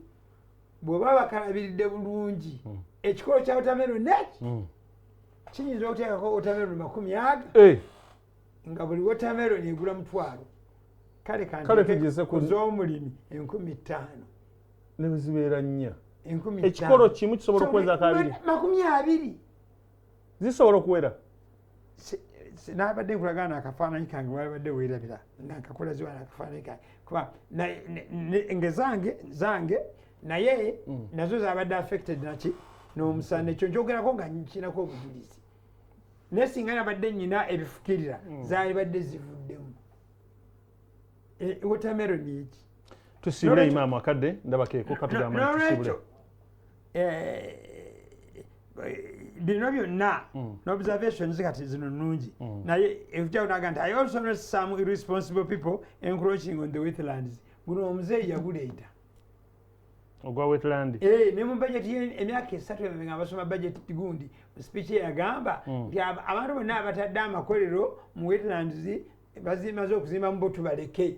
bw'oba bakalabiridde bulungi, ekikolo kya watermelon neki kiyinza okuteekako watermelon 20 aga, nga buli watermelon egula 500. Kale Kale tugeze kanteke z'omulimi 5000. Ne bwe zibeera 400. 5000. Ekikolo kimu kisobola okuweza kabiri? 20. Zisobola okuwera. Nabadde nkulagana akafaananyi kange, walabadde weerabira nga nkakola ziwana akafaananyi kange, kuba nge zange zange naye nazo zabadde affected naki? N'omusana. Ekyo nkyogerako nga nkinako obujulizi, naye singa nabadde nyina ebifukirira, zaalibadde zivuddemu. Watermelon eki. Tusiibule, imaamu, akadde ndaba keeko katugamba nti tusiibule. Nolwekyo bino byonna n'observations kati zino nnungi, naye ekujjawo naga nti I also notice some irresponsible people encroaching on the wetlands. Guno omuzeeyi yaguleeta. Ogwa wetland. Eh, ne mu budget emyaka 3 emabega nga basoma budget gundi, mu speech ye yagamba nti abantu bonna abatadde amakolero mu wetlands bazimaze okuzimba mu bo tubaleke,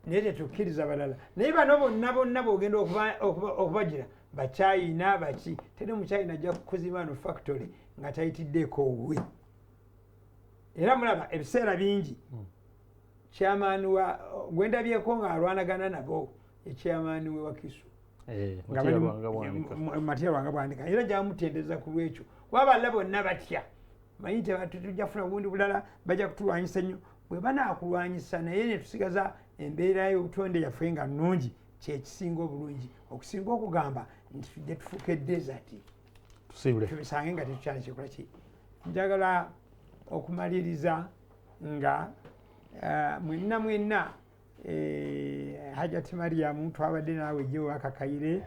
naye tetukkiriza balala. Naye bano bonna bonna bwogenda okubagira bachina baki, teri muchina ajja kukuzimba no factory nga tayitiddeeko owuwe. Era mulaba ebiseera bingi chairman wa gwendabyeko ng'alwanagana nabo, echairman we Wakiso. Nga Matia Lwanga Bwanika. Matia Lwanga Bwanika, era gyamutendereza ku lwekyo, kuba balala bonna batya, manyi tujja kufuna bundi bulala, bajja kutulwanyisa nnyo. Bwe banaakulwanyisa naye ne tusigaza embeera y'obutonde yaffe nga nnungi, kyekisinga obulungi okusinga okugamba nti tujje tufuuke desert. Tusiibule. Tubisange nga tetukyali kikola ki. Njagala okumaliriza nga mwenna mwenna, Hajati Mariamu, twabadde naawe gye wakakayire,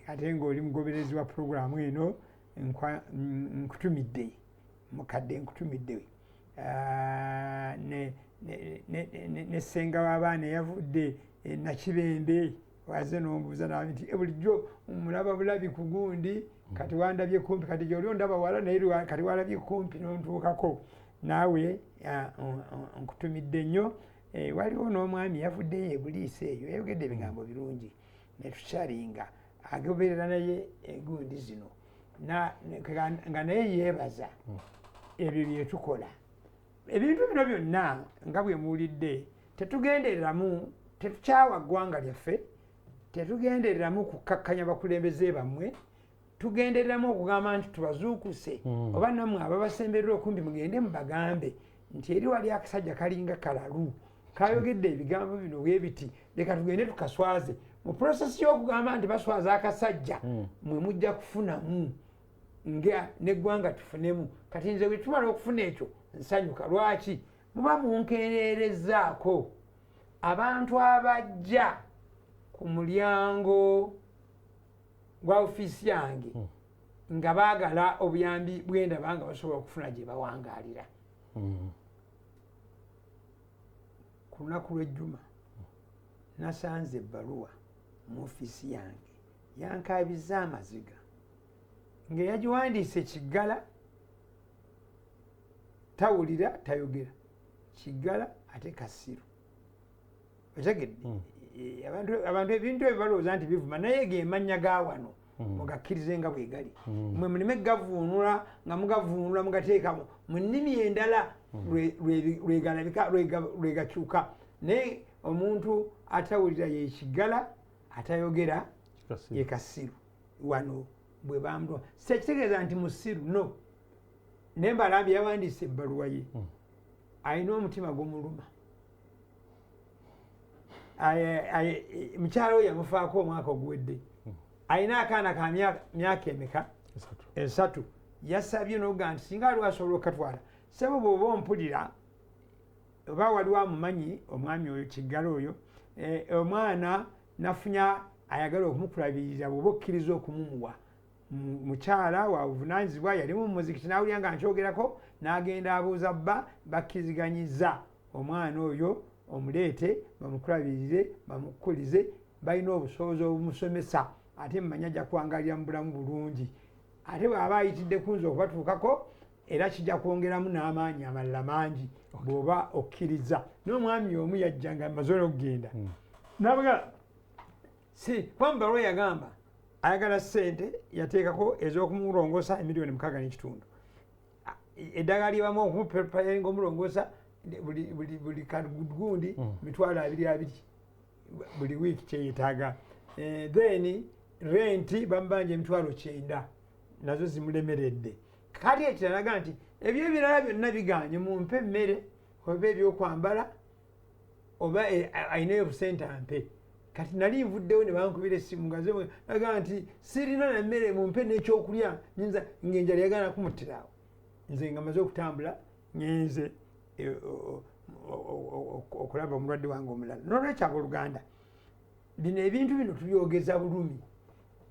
ate ng'oli mugoberezi wa puroguramu eno, nkutumidde mukadde, nkutumidde. Ne ssenga w'abaana eyavudde Nakibembe waze n'ombuuza nawe nti, "Bulijjo mulaba bulabi ku gundi." Kati wandabye kumpi, kati gyoli ondaba wala, naye kati walabye kumpi n'ontuukako naawe, nkutumidde nnyo. Waliwo n'omwami yavuddeyo ebuliisa eyo, yayogedde ebigambo birungi netukyalinga agoberera naye egundi zino nga naye yeebaza ebyo byetukola. Ebintu bino byonna nga bwe muwulidde, tetugendereramu, tetukyawa ggwanga lyaffe, tetugendereramu kukkakkanya bakulembeze bammwe, tugendereramu okugamba nti tubazuukuse, oba nammwe ababasemberera okumpi mugende mubagambe nti eri wali akasajja kalinga kalalu kayogedde ebigambo bino bwebiti, leka tugende tukaswaze. Mu process y'okugamba nti baswaza akasajja, mwe mujja kufunamu nga neggwanga tufunemu. Kati nze bwe tumala okufuna ekyo nsanyuka. Lwaki muba munkereerezaako abantu abajja ku mulyango gwa ofiisi yange nga baagala obuyambi bwendaba nga basobola okufuna gye bawangaalira? Ku lunaku lw'ejjuma nasanze ebbaluwa mu ofiisi yange, yankaabizza amaziga, ng'eyagiwandiise kiggala, tawulira, tayogera, kiggala ate kasiru. Otegedde? Abantu ebintu ebyo balowooza nti bivuma, naye gemannya ga wano, mugakkirize nga bwe gali. Mwe muleme gavuunula nga mugavuunula mugateekamu mu nnimi endala, lwegalabika lwegakyuka. Naye omuntu atawulira ye kiggala, atayogera ye kasiru. Wano bwe bamutwa sekitegeeza nti musiru, no. Naye mbalambye yawandiise ebbaluwa ye, alina omutima gumuluma. Mukyala we yamufaako omwaka oguwedde, alina akaana ka myaka emeka? 3. Yasabye noga nti singa aliwo asobola okukatwala. Sebo, bw'oba ompulira oba waliwo amumanyi omwami oyo kiggala oyo, omwana nafunya ayagala okumukulabirira, bw'oba okkiriza okumumuwa, mukyala wa buvunanyizibwa, yalimu mumuzikiti n'awulira nga nkyogerako, n'agenda abuuza bba, bakkiriziganyiza omwana oyo omuleete bamukulabirire, bamukulize, balina obusobozi obumusomesa, ate mmanyi ajja kuwangalira mu bulamu bulungi. Ate bw'aba ayitidde kunze okubatuukako, era kijja kwongeramu n'amaanyi amalala mangi bw'oba okkiriza. N'omwami omu yajja nga maze n'okugenda, nabaga si kwambalwa, yagamba ayagala ssente, yateekako ez'okumulongoosa 6.5 miliyoni, eddagala lyebamu okumupreparinga omulongoosa buli kagundi 20,000 buli wiiki kyeyetaaga. Then renti bamubanja 90,000, nazo zimulemeredde. Kati ekiralaga nti ebyo ebirala byonna biganye, mumpe emmere oba ebyokwambala oba ayinayo busente ampe. Kati nali nvuddewo ne bankubira essimu nga aga nti sirina na mmere, mumpe n'ekyokulya, nyinza ng'enjala yagana kumuttirawo. Nze nga maze okutambula ngenze okulaba omulwadde wange omulala. Nolwekyo abooluganda, bino ebintu bino tubyogeza bulumi.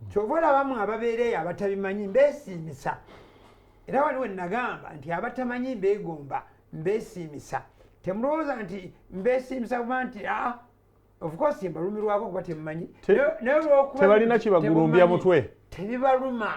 Kyova olabamu ababeera eyo abatabimanyi mbeesiimisa, era waliwo nagamba nti abatamanyi mbeegomba, mbeesiimisa. Temulowooza nti mbeesiimisa kuba nti aa, of course mbalumirwako kuba temumanyi, naye olwokuba tebalina kibagulumbya mutwe. Tebibaluma,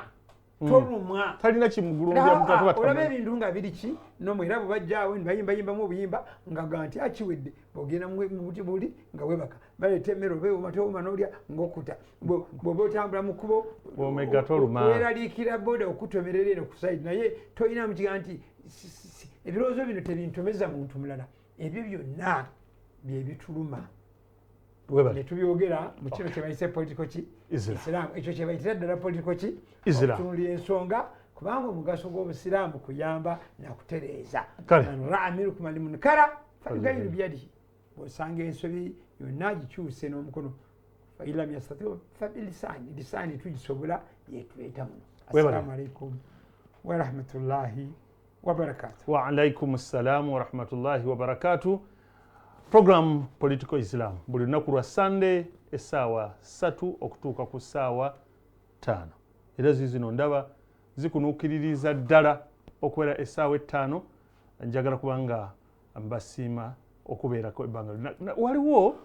tolumwa. Talina kimugulumbya mutwe ate olaba batamanyi. Ebintu nga biri ki nomwe, era bwe bajjaawo nibayimbayimbamu obuyimba nga ga nti akiwedde, bwogenda mu buti buli nga webaka, baleeta emmere oba ewoma tewoma n'olya ng'okkuta. Bw'oba otambula mu kkubo Bw'omegga toluma. Weeraliikira boda okutomerera eno ku side, naye tolina mukiga nti ebirowoozo bino tebintomeza muntu mulala. Ebyo byonna bye bituluma Webale. ne tubyogera mu kino kye bayise political ki? Islam. Islam. Ekyo kye bayitira ddala political ki? Islam. Okutunuulira ensonga, kubanga omugaso gw'obusiraamu kuyamba nakutereeza. Kale. Man raa minkum almunkara falyughayyir biyadihi, bw'osanga ensobi yonna gikyuse n'omukono, fain lam yastati fabilisaani, lisaani tugisobola, yetuleeta muno. Webale. Assalamu alaikum warahmatullahi wabarakatu. Waalaikum ssalamu warahmatullahi wabarakatu. Program Political Islam buli lunaku lwa Sunday essaawa 3 okutuuka ku ssaawa 5, era zizino ndaba zikunuukiririza ddala okubeera essaawa 5. Njagala kubanga mbasiima okubeerako ebbanga lyonna. Waliwo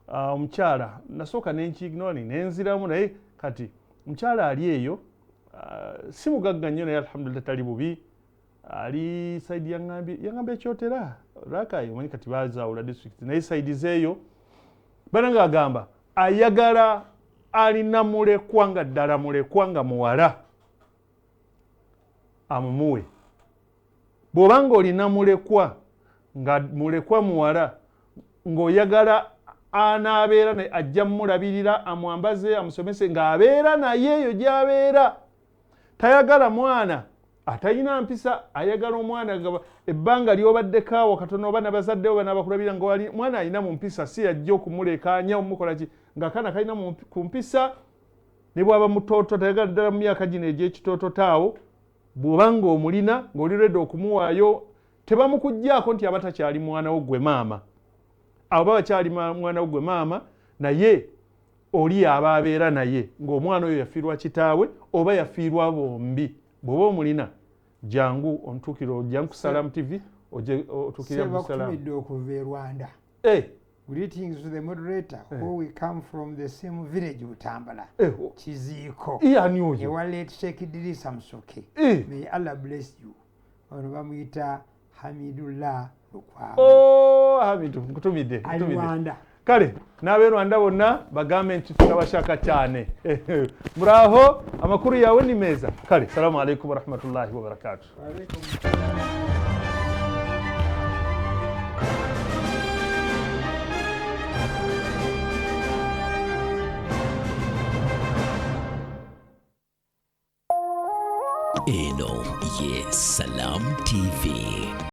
omukyala nasooka nenkiignoni nenziramu, naye kati omukyala ali eyo Si mugagga nnyo, naye alhamdulillah tali bubi. Ali side yaŋŋambye, yaŋŋambye ekyotera Rakayi, omanyi kati bazaawula district, naye side zeeyo. Banange, agamba ayagala alina mulekwa, nga ddala mulekwa, nga muwala, amumuwe. Bw'obanga olina mulekwa, nga mulekwa muwala, ng'oyagala anaabeera naye, ajja mumulabirira, amwambaze, amusomese, ng'abeera naye eyo gy'abeera. Tayagala mwana atalina mpisa, ayagala omwana nga ebbanga ly'obaddeko awo katono oba nabazadde oba n'abakulabirira, nga mwana alina mu mpisa, si yajja okumulekaanya omukola ki, nga kaana kalina ku mpisa. Ne bw'aba mutooto, tayagala ddala mu myaka gino egy'ekitoototaawo. Awo bw'oba ng'omulina, ng'oli ready okumuwaayo, tebamukugjaako nti aba takyali mwana wo gwe maama. Abo baba bakyali mwana wo gwe maama, naye oli aba abeera naye ng'omwana oyo yafiirwa kitaawe oba yafiirwa bombi. Bw'oba omulina, jangu ontuukire, ojja ku Salam TV, oje otuukirira mu Salam. Bakutumidde okuva e Rwanda. Greetings to the moderator who we come from the same village, Butambala, Kiziiko. Ani oyo? Ewa late Sheikh Idrisa Musoke. May Allah bless you. Ono bamuyita Hamidullah Lukwago. Oh, Hamidu, nkutumidde. Ali Nkutumidde. Rwanda. Kale n'ab'e Rwanda bonna bagambe nti turabashaka cyane. Muraho, amakuru yawe ni meza. Kale, salamu alaikum warahmatullahi wabarakatuh. Waalaikum. Eno ye Salam TV.